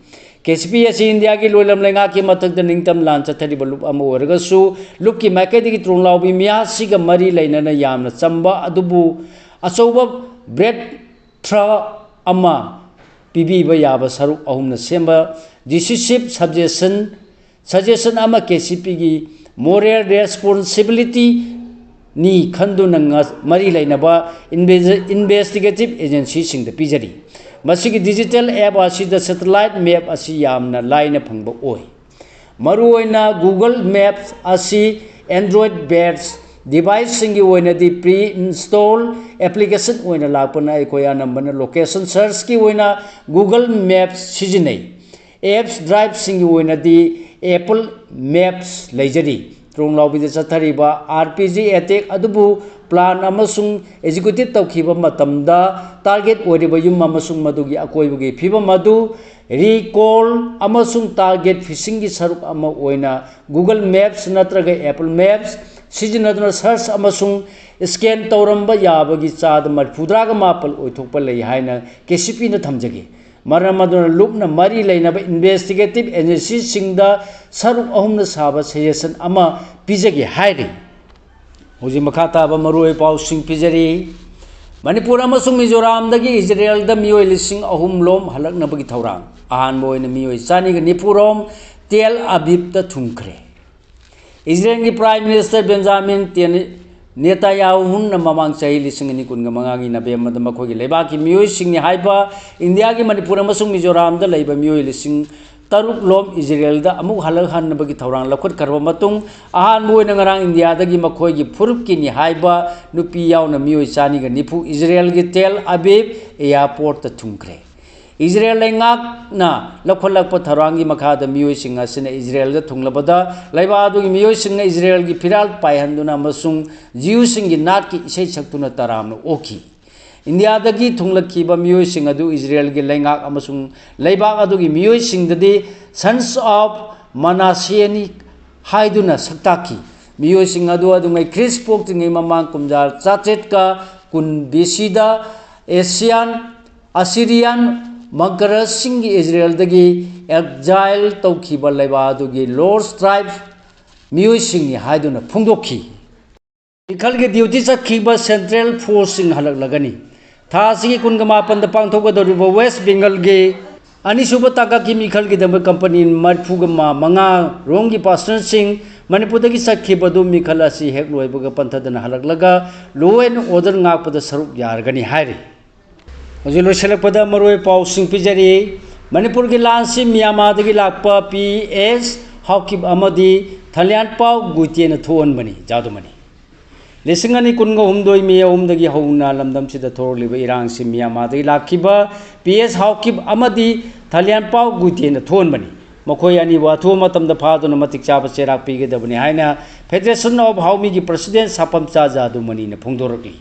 K C P ꯑꯁꯤ ꯏꯟꯗꯤꯌꯥꯒꯤ ꯂꯣꯏꯂꯝ ꯂꯩꯉꯥꯛꯀꯤ ꯃꯊꯛꯇ ꯅꯤꯡꯇꯝ ꯂꯥꯟ ꯆꯠꯊꯔꯤꯕ ꯂꯨꯞ ꯑꯃ ꯑꯣꯏꯔꯒꯁꯨ, ꯂꯨꯞꯀꯤ ꯃꯥꯏꯀꯩꯗꯒꯤ ꯇ꯭ꯔꯣꯝ ꯂꯥꯎꯕꯤ ꯃꯤꯌꯥꯠꯁꯤꯒ ꯃꯔꯤ ꯂꯩꯅꯅ ꯌꯥꯝꯅ ꯆꯝꯕ ꯑꯗꯨꯕꯨ ꯑꯆꯧꯕ breakthrough ꯑꯃ ꯄꯤꯕꯤꯕ ꯌꯥꯕ ꯁꯔꯨꯛ ꯑꯍꯨꯝꯅ ꯁꯦꯝꯕ decisive suggestion, suggestion ꯑꯃ K C P ꯒꯤ moral responsibility ꯅꯤ ꯈꯟꯗꯨꯅ ꯉ-, ꯃꯔꯤ ꯂꯩꯅꯕ inve-, investigative agency ꯁꯤꯡꯗ ꯄꯤꯖꯔꯤ꯫ ꯃꯁꯤꯒꯤ digital app ꯑꯁꯤꯗ satellite map ꯑꯁꯤ ꯌꯥꯝꯅ ꯂꯥꯏꯅ ꯐꯪꯕ ꯑꯣꯏ꯫ ꯃꯔꯨꯑꯣꯏꯅ Google Maps ꯑꯁꯤ Android based deviceꯁꯤꯡꯒꯤ ꯑꯣꯏꯅꯗꯤ pre-install application ꯑꯣꯏꯅ ꯂꯥꯛꯄꯅ ꯑꯩꯈꯣꯏ ꯑꯅꯝꯕꯅ location searchꯀꯤ ꯑꯣꯏꯅ Google Maps ꯁꯤꯖꯤꯟꯅꯩ꯫ Apps driveꯁꯤꯡꯒꯤ ꯑꯣꯏꯅꯗꯤ Apple Maps ꯂꯩꯖꯔꯤ꯫ ꯇ꯭ꯔꯣꯡ ꯂꯥꯎꯕꯤꯗ ꯆꯠꯊꯔꯤꯕ R P G attack ꯑꯗꯨꯕꯨ plan ꯑꯃꯁꯨꯡ execute ꯇꯧꯈꯤꯕ ꯃꯇꯝꯗ target ꯑꯣꯏꯔꯤꯕ ꯌꯨꯝ ꯑꯃꯁꯨꯡ ꯃꯗꯨꯒꯤ ꯑꯀꯣꯏꯕꯒꯤ ꯐꯤꯕꯝ ꯑꯗꯨ recall ꯑꯃꯁꯨꯡ target phishingꯒꯤ ꯁꯔꯨꯛ ꯑꯃ ꯑꯣꯏꯅ Google Maps ꯅꯠꯇ꯭ꯔꯒ Apple Maps ꯁꯤꯖꯤꯟꯅꯗꯨꯅ search ꯑꯃꯁꯨꯡ scan ꯇꯧꯔꯝꯕ ꯌꯥꯕꯒꯤ ꯆꯥꯗ ꯃꯔꯤꯐꯨꯇꯔꯥꯒ ꯃꯥꯄꯜ ꯑꯣꯏꯊꯣꯛꯄ ꯂꯩ ꯍꯥꯏꯅ K C Pꯅ ꯊꯝꯖꯒꯦ꯫ ꯃꯔꯝ ꯑꯗꯨꯅ ꯂꯨꯞꯅ ꯃꯔꯤ ꯂꯩꯅꯕ investigative agencyꯁꯤꯡꯗ ꯁꯔꯨꯛ ꯑꯍꯨꯝꯅ ꯁꯥꯕ suggestion ꯑꯃ ꯄꯤꯖꯒꯦ ꯍꯥꯏꯔꯤ꯫ ꯍꯧꯖꯤꯛ ꯃꯈꯥ ꯇꯥꯕ ꯃꯔꯨꯑꯣꯏꯕ ꯄꯥꯎꯁꯤꯡ ꯄꯤꯖꯔꯤ꯫ ꯃꯅꯤꯄꯨꯔ ꯑꯃꯁꯨꯡ ꯃꯤꯖꯣꯔꯥꯝꯗꯒꯤ ꯏꯖꯔꯦꯜꯗ ꯃꯤꯑꯣꯏ ꯂꯤꯁꯤꯡ ꯑꯍꯨꯝ ꯂꯣꯝ ꯍꯜꯂꯛꯅꯕꯒꯤ ꯊꯧꯔꯥꯡ꯫ ꯑꯍꯥꯟꯕ ꯑꯣꯏꯅ ꯃꯤꯑꯣꯏ ꯆꯅꯤꯒ ꯅꯤꯐꯨ ꯔꯣꯝ ꯇꯦꯜ ꯑꯕꯤꯕꯇ ꯊꯨꯡꯈ꯭ꯔꯦ꯫ ꯏꯖꯔꯦꯜꯒꯤ Prime Minister ꯕꯦꯟꯖꯥꯃꯤꯟ ꯇꯦꯅ-, ꯅꯦꯇꯥꯌꯥꯍꯨꯅ ꯃꯃꯥꯡ ꯆꯍꯤ ꯂꯤꯁꯤꯡ ꯑꯅꯤ ꯀꯨꯟꯒ ꯃꯉꯥꯒꯤ ꯅꯕꯦꯝꯕꯔꯗ ꯃꯈꯣꯏꯒꯤ ꯂꯩꯕꯥꯛꯀꯤ ꯃꯤꯑꯣꯏꯁꯤꯡꯅꯤ ꯍꯥꯏꯕ ꯏꯟꯗꯤꯌꯥꯒꯤ ꯃꯅꯤꯄꯨꯔ ꯑꯃꯁꯨꯡ ꯃꯤꯖꯣꯔꯥꯝꯗ ꯂꯩꯕ ꯃꯤꯑꯣꯏ ꯂꯤꯁꯤꯡ ꯇꯔꯨꯛ ꯂꯣꯝ ꯏꯖꯔꯦꯜꯗ ꯑꯃꯨꯛ ꯍꯜꯂꯛꯍꯟꯅꯕꯒꯤ ꯊꯧꯔꯥꯡ ꯂꯧꯈꯠꯈ꯭ꯔꯕ ꯃꯇꯨꯡ, ꯑꯍꯥꯟꯕ ꯑꯣꯏꯅ ꯉꯔꯥꯡ ꯏꯟꯗꯤꯌꯥꯗꯒꯤ ꯃꯈꯣꯏꯒꯤ ꯐꯨꯔꯨꯞꯀꯤꯅꯤ ꯍꯥꯏꯕ ꯅꯨꯄꯤ ꯌꯥꯎꯅ ꯃꯤꯑꯣꯏ ꯆꯅꯤꯒ ꯅꯤꯐꯨ ꯏꯖꯔꯦꯜꯒꯤ ꯇꯦꯜ ꯑꯕꯤꯕ airportꯇ ꯊꯨꯡꯈ꯭ꯔꯦ꯫ ꯏꯖꯔꯦꯜ ꯂꯩꯉꯥꯛꯅ ꯂꯧꯈꯠꯂꯛꯄ ꯊꯧꯔꯥꯡꯒꯤ ꯃꯈꯥꯗ ꯃꯤꯑꯣꯏꯁꯤꯡ ꯑꯁꯤꯅ ꯏꯖꯔꯦꯜꯗ ꯊꯨꯡꯂꯕꯗ, ꯂꯩꯕꯥꯛ ꯑꯗꯨꯒꯤ ꯃꯤꯑꯣꯏꯁꯤꯡꯅ ꯏꯖꯔꯦꯜꯒꯤ ꯐꯤꯔꯥꯜ ꯄꯥꯏꯍꯟꯗꯨꯅ ꯑꯃꯁꯨꯡ ꯖꯤꯌꯨꯁꯤꯡꯒꯤ ꯅꯥꯠꯀꯤ ꯏꯁꯩ ꯁꯛꯇꯨꯅ ꯇꯔꯥꯝꯅ ꯑꯣꯛꯈꯤ꯫ ꯏꯟꯗꯤꯌꯥꯗꯒꯤ ꯊꯨꯡꯂꯛꯈꯤꯕ ꯃꯤꯑꯣꯏꯁꯤꯡ ꯑꯗꯨ ꯏꯖꯔꯦꯜꯒꯤ ꯂꯩꯉꯥꯛ ꯑꯃꯁꯨꯡ ꯂꯩꯕꯥꯛ ꯑꯗꯨꯒꯤ ꯃꯤꯑꯣꯏꯁꯤꯡꯗꯗꯤ Sons of Manassehꯅꯤ ꯍꯥꯏꯗꯨꯅ ꯁꯛꯇꯥꯛꯈꯤ꯫ ꯃꯤꯑꯣꯏꯁꯤꯡ ꯑꯗꯨ ꯑꯗꯨꯉꯩ ꯈ꯭ꯔꯤꯁ ꯄꯣꯛꯇ꯭ꯔꯤꯉꯩ ꯃꯃꯥꯡ ꯀꯨꯝꯖꯥ ꯆꯥꯇ꯭ꯔꯦꯠꯀ ꯀꯨꯟ B C ꯗ Assyrian, Assyrian conquerorꯁꯤꯡꯒꯤ ꯏꯖꯔꯦꯜꯗꯒꯤ exile ꯇꯧꯈꯤꯕ ꯂꯩꯕꯥꯛ ꯑꯗꯨꯒꯤ Lost tribe ꯃꯤꯑꯣꯏꯁꯤꯡꯅꯤ ꯍꯥꯏꯗꯨꯅ ꯐꯣꯡꯗꯣꯛꯈꯤ꯫ ꯃꯤꯈꯜꯒꯤ duty ꯆꯠꯈꯤꯕ Central Forceꯁꯤꯡ ꯍꯜꯂꯛꯂꯒꯅꯤ꯫ ꯊꯥ ꯑꯁꯤꯒꯤ ꯀꯨꯟꯒ ꯃꯥꯄꯟꯗ ꯄꯥꯡꯊꯣꯛꯀꯗꯧꯔꯤꯕ West Bengalꯒꯤ ꯑꯅꯤꯁꯨꯕ ꯇꯥꯡꯀꯛꯀꯤ ꯃꯤꯈꯜꯒꯤꯗꯃꯛ company ꯃꯔꯤꯐꯨꯒ ꯃꯉꯥ ꯔꯣꯝꯒꯤ personalꯁꯤꯡ ꯃꯅꯤꯄꯨꯔꯗꯒꯤ ꯆꯠꯈꯤꯕ ꯑꯗꯨ ꯃꯤꯈꯜ ꯑꯁꯤ ꯍꯦꯛ ꯂꯣꯏꯕꯒ ꯄꯟꯊꯗꯅ ꯍꯜꯂꯛꯂꯒ law and order ꯉꯥꯛꯄꯗ ꯁꯔꯨꯛ ꯌꯥꯔꯒꯅꯤ ꯍꯥꯏꯔꯤ꯫ ꯍꯧꯖꯤꯛ ꯂꯣꯏꯁꯤꯜꯂꯛꯄꯗ ꯃꯔꯨꯑꯣꯏꯕ ꯄꯥꯎꯁꯤꯡ ꯄꯤꯖꯔꯤ꯫ ꯃꯅꯤꯄꯨꯔꯒꯤ ꯂꯥꯟꯁꯤ ꯃ꯭ꯌꯥꯟꯃꯥꯔꯗꯒꯤ ꯂꯥꯛꯄ P S ꯍꯥꯎꯀꯤꯞ ꯑꯃꯗꯤ ꯊꯂꯤꯌꯥꯟꯄꯥꯎ ꯒꯨꯏꯇꯦꯅ ꯊꯣꯛꯍꯟꯕꯅꯤ꯫ ꯖꯥꯗꯨꯃꯅꯤ꯫ ꯂꯤꯁꯤꯡ ꯑꯅꯤ ꯀꯨꯟꯒ ꯍꯨꯝꯗꯣꯏ ꯃꯦ ꯑꯍꯨꯝꯗꯒꯤ ꯍꯧꯅ ꯂꯝꯗꯝꯁꯤꯗ ꯊꯣꯔꯛꯂꯤꯕ ꯏꯔꯥꯡꯁꯤ ꯃ꯭ꯌꯥꯟꯃꯥꯔꯗꯒꯤ ꯂꯥꯛꯈꯤꯕ ꯄꯤ ꯑꯦꯁ ꯍꯥꯎꯀꯤꯞ ꯑꯃꯗꯤ ꯊꯂꯤꯌꯥꯟꯄꯥꯎ ꯒꯨꯏꯇꯦꯅ ꯊꯣꯛꯍꯟꯕꯅꯤ꯫ ꯃꯈꯣꯏ ꯑꯅꯤꯕꯨ ꯑꯊꯨꯕ ꯃꯇꯝꯗ ꯐꯥꯗꯨꯅ ꯃꯇꯤꯛ ꯆꯥꯕ ꯆꯩꯔꯥꯛ ꯄꯤꯒꯗꯕꯅꯤ ꯍꯥꯏꯅ Federation of Haomeꯒꯤ President ꯁꯥꯄꯝꯆꯥ ꯖꯥꯗꯨꯃꯅꯤꯅ ꯐꯣꯡꯗꯣꯔꯛꯂꯤ꯫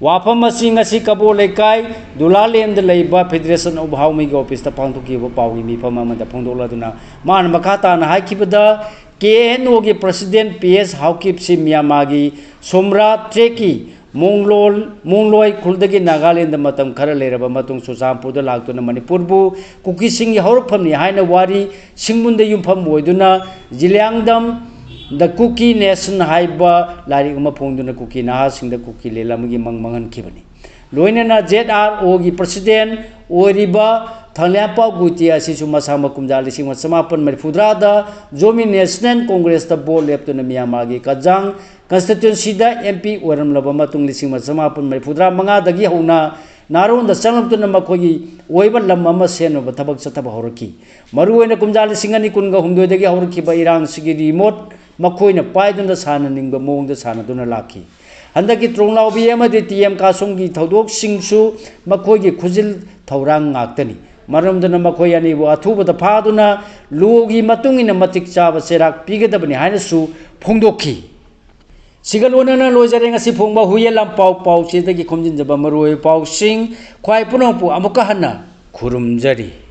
ꯋꯥꯐꯝ ꯑꯁꯤ ꯉꯁꯤ ꯀꯕꯣ ꯂꯩꯀꯥꯏ ꯗꯨꯂꯥꯂꯦꯟꯗ ꯂꯩꯕ Federation of Haomeꯒꯤ officeꯇ ꯄꯥꯡꯊꯣꯛꯈꯤꯕ ꯄꯥꯎꯒꯤ ꯃꯤꯐꯝ ꯑꯃꯗ ꯐꯣꯡꯗꯣꯛꯂꯗꯨꯅ ꯃꯥꯅ ꯃꯈꯥ ꯇꯥꯅ ꯍꯥꯏꯈꯤꯕꯗ, ꯀꯦ ꯑꯦꯟ ꯑꯣꯒꯤ President ꯄꯤ ꯑꯦꯁ ꯍꯥꯎꯀꯤꯞꯁꯤ ꯃ꯭ꯌꯥꯟꯃꯥꯔꯒꯤ ꯁꯣꯝꯔꯥ ꯇ꯭ꯔꯦꯛꯀꯤ ꯃꯣꯡꯂꯣꯜ, ꯃꯣꯡꯂꯣꯏ ꯈꯨꯜꯗꯒꯤ ꯅꯥꯒꯥꯂꯦꯟꯗ ꯃꯇꯝ ꯈꯔ ꯂꯩꯔꯕ ꯃꯇꯨꯡ ꯆꯨꯔꯆꯥꯟꯄꯨꯔꯗ ꯂꯥꯛꯇꯨꯅ ꯃꯅꯤꯄꯨꯔꯕꯨ ꯀꯨꯀꯤꯁꯤꯡꯒꯤ ꯍꯧꯔꯛꯐꯝꯅꯤ ꯍꯥꯏꯅ ꯋꯥꯔꯤ ꯁꯤꯡꯕꯨꯟꯗ ꯌꯨꯝꯐꯝ ꯑꯣꯏꯗꯨꯅ ꯖꯤꯂꯤꯌꯥꯡꯗꯝ The Kuki Nation ꯍꯥꯏꯕ ꯂꯥꯏꯔꯤꯛ ꯑꯃ ꯐꯣꯡꯗꯨꯅ ꯀꯨꯀꯤ ꯅꯍꯥꯁꯤꯡꯗ ꯀꯨꯀꯤ ꯂꯤꯂꯥ ꯑꯃꯒꯤ ꯃꯪ ꯃꯪꯍꯟꯈꯤꯕꯅꯤ꯫ ꯂꯣꯏꯅꯅ ꯖꯦꯠ ꯑꯥꯔ ꯑꯣꯒꯤ President ꯑꯣꯏꯔꯤꯕ ꯊꯥꯡꯂꯦꯟꯄꯥꯎ ꯒꯨꯏꯇꯤ ꯑꯁꯤꯁꯨ ꯃꯁꯥ ꯀꯨꯝꯖꯥ ꯂꯤꯁꯤꯡ ꯑꯃ ꯆꯃꯥꯄꯟ ꯃꯔꯤꯐꯨꯇꯔꯥꯗ ꯖꯣꯃꯤ National Congressꯇ vote ꯂꯦꯞꯇꯨꯅ ꯃ꯭ꯌꯥꯟꯃꯥꯔꯒꯤ ꯀꯖꯥꯡ constituencyꯗ ꯑꯦꯝ ꯄꯤ ꯑꯣꯏꯔꯝꯂꯕ ꯃꯇꯨꯡ ꯂꯤꯁꯤꯡ ꯑꯃ ꯆꯃꯥꯄꯟ ꯃꯔꯤꯐꯨꯇꯔꯥ ꯃꯉꯥꯗꯒꯤ ꯍꯧꯅ ꯅꯥꯔꯣꯟꯗ ꯆꯪꯂꯛꯇꯨꯅ ꯃꯈꯣꯏꯒꯤ ꯑꯣꯏꯕ ꯂꯝ ꯑꯃ ꯁꯦꯝꯅꯕ ꯊꯕꯛ ꯆꯠꯊꯕ ꯍꯧꯔꯛꯈꯤ꯫ ꯃꯔꯨꯑꯣꯏꯅ ꯀꯨꯝꯖꯥ ꯂꯤꯁꯤꯡ ꯑꯅꯤ ꯀꯨꯟꯒ ꯍꯨꯝꯗꯣꯏꯗꯒꯤ ꯍꯧꯔꯛꯈꯤꯕ ꯏꯔꯥꯡꯁꯤꯒꯤ remote ꯃꯈꯣꯏꯅ ꯄꯥꯏꯗꯨꯅ ꯁꯥꯟꯅꯅꯤꯡꯕ ꯃꯑꯣꯡꯗ ꯁꯥꯟꯅꯗꯨꯅ ꯂꯥꯛꯈꯤ꯫ ꯍꯟꯗꯛꯀꯤ ꯇ꯭ꯔꯣꯡꯂꯥꯎꯕꯤ ꯑꯃꯗꯤ ꯇꯤ ꯑꯦꯝ ꯀꯥꯁꯣꯡꯒꯤ ꯊꯧꯗꯣꯛꯁꯤꯡꯁꯨ ꯃꯈꯣꯏꯒꯤ ꯈꯨꯖꯤꯜ ꯊꯧꯔꯥꯡ ꯉꯥꯛꯇꯅꯤ꯫ ꯃꯔꯝ ꯑꯗꯨꯅ ꯃꯈꯣꯏ ꯑꯅꯤꯕꯨ ꯑꯊꯨꯕꯗ ꯐꯥꯗꯨꯅ law ꯒꯤ ꯃꯇꯨꯡ ꯏꯟꯅ ꯃꯇꯤꯛ ꯆꯥꯕ ꯆꯩꯔꯥꯛ ꯄꯤꯒꯗꯕꯅꯤ ꯍꯥꯏꯅꯁꯨ ꯐꯣꯡꯗꯣꯛꯈꯤ꯫ ꯁꯤꯒ ꯂꯣꯏꯅꯅ ꯂꯣꯏꯖꯔꯦ ꯉꯁꯤ ꯐꯣꯡꯕ ꯍꯨꯏꯌꯦꯟ ꯂꯥꯟꯄꯥꯎ ꯄꯥꯎꯆꯦꯗꯒꯤ ꯈꯣꯝꯖꯤꯟꯖꯕ ꯃꯔꯨꯑꯣꯏꯕ ꯄꯥꯎꯁꯤꯡ꯫ ꯈ꯭ꯋꯥꯏ ꯄꯨꯝꯅꯃꯛꯄꯨ ꯑꯃꯨꯛꯀ ꯍꯟꯅ ꯈꯨꯔꯨꯝꯖꯔꯤ꯫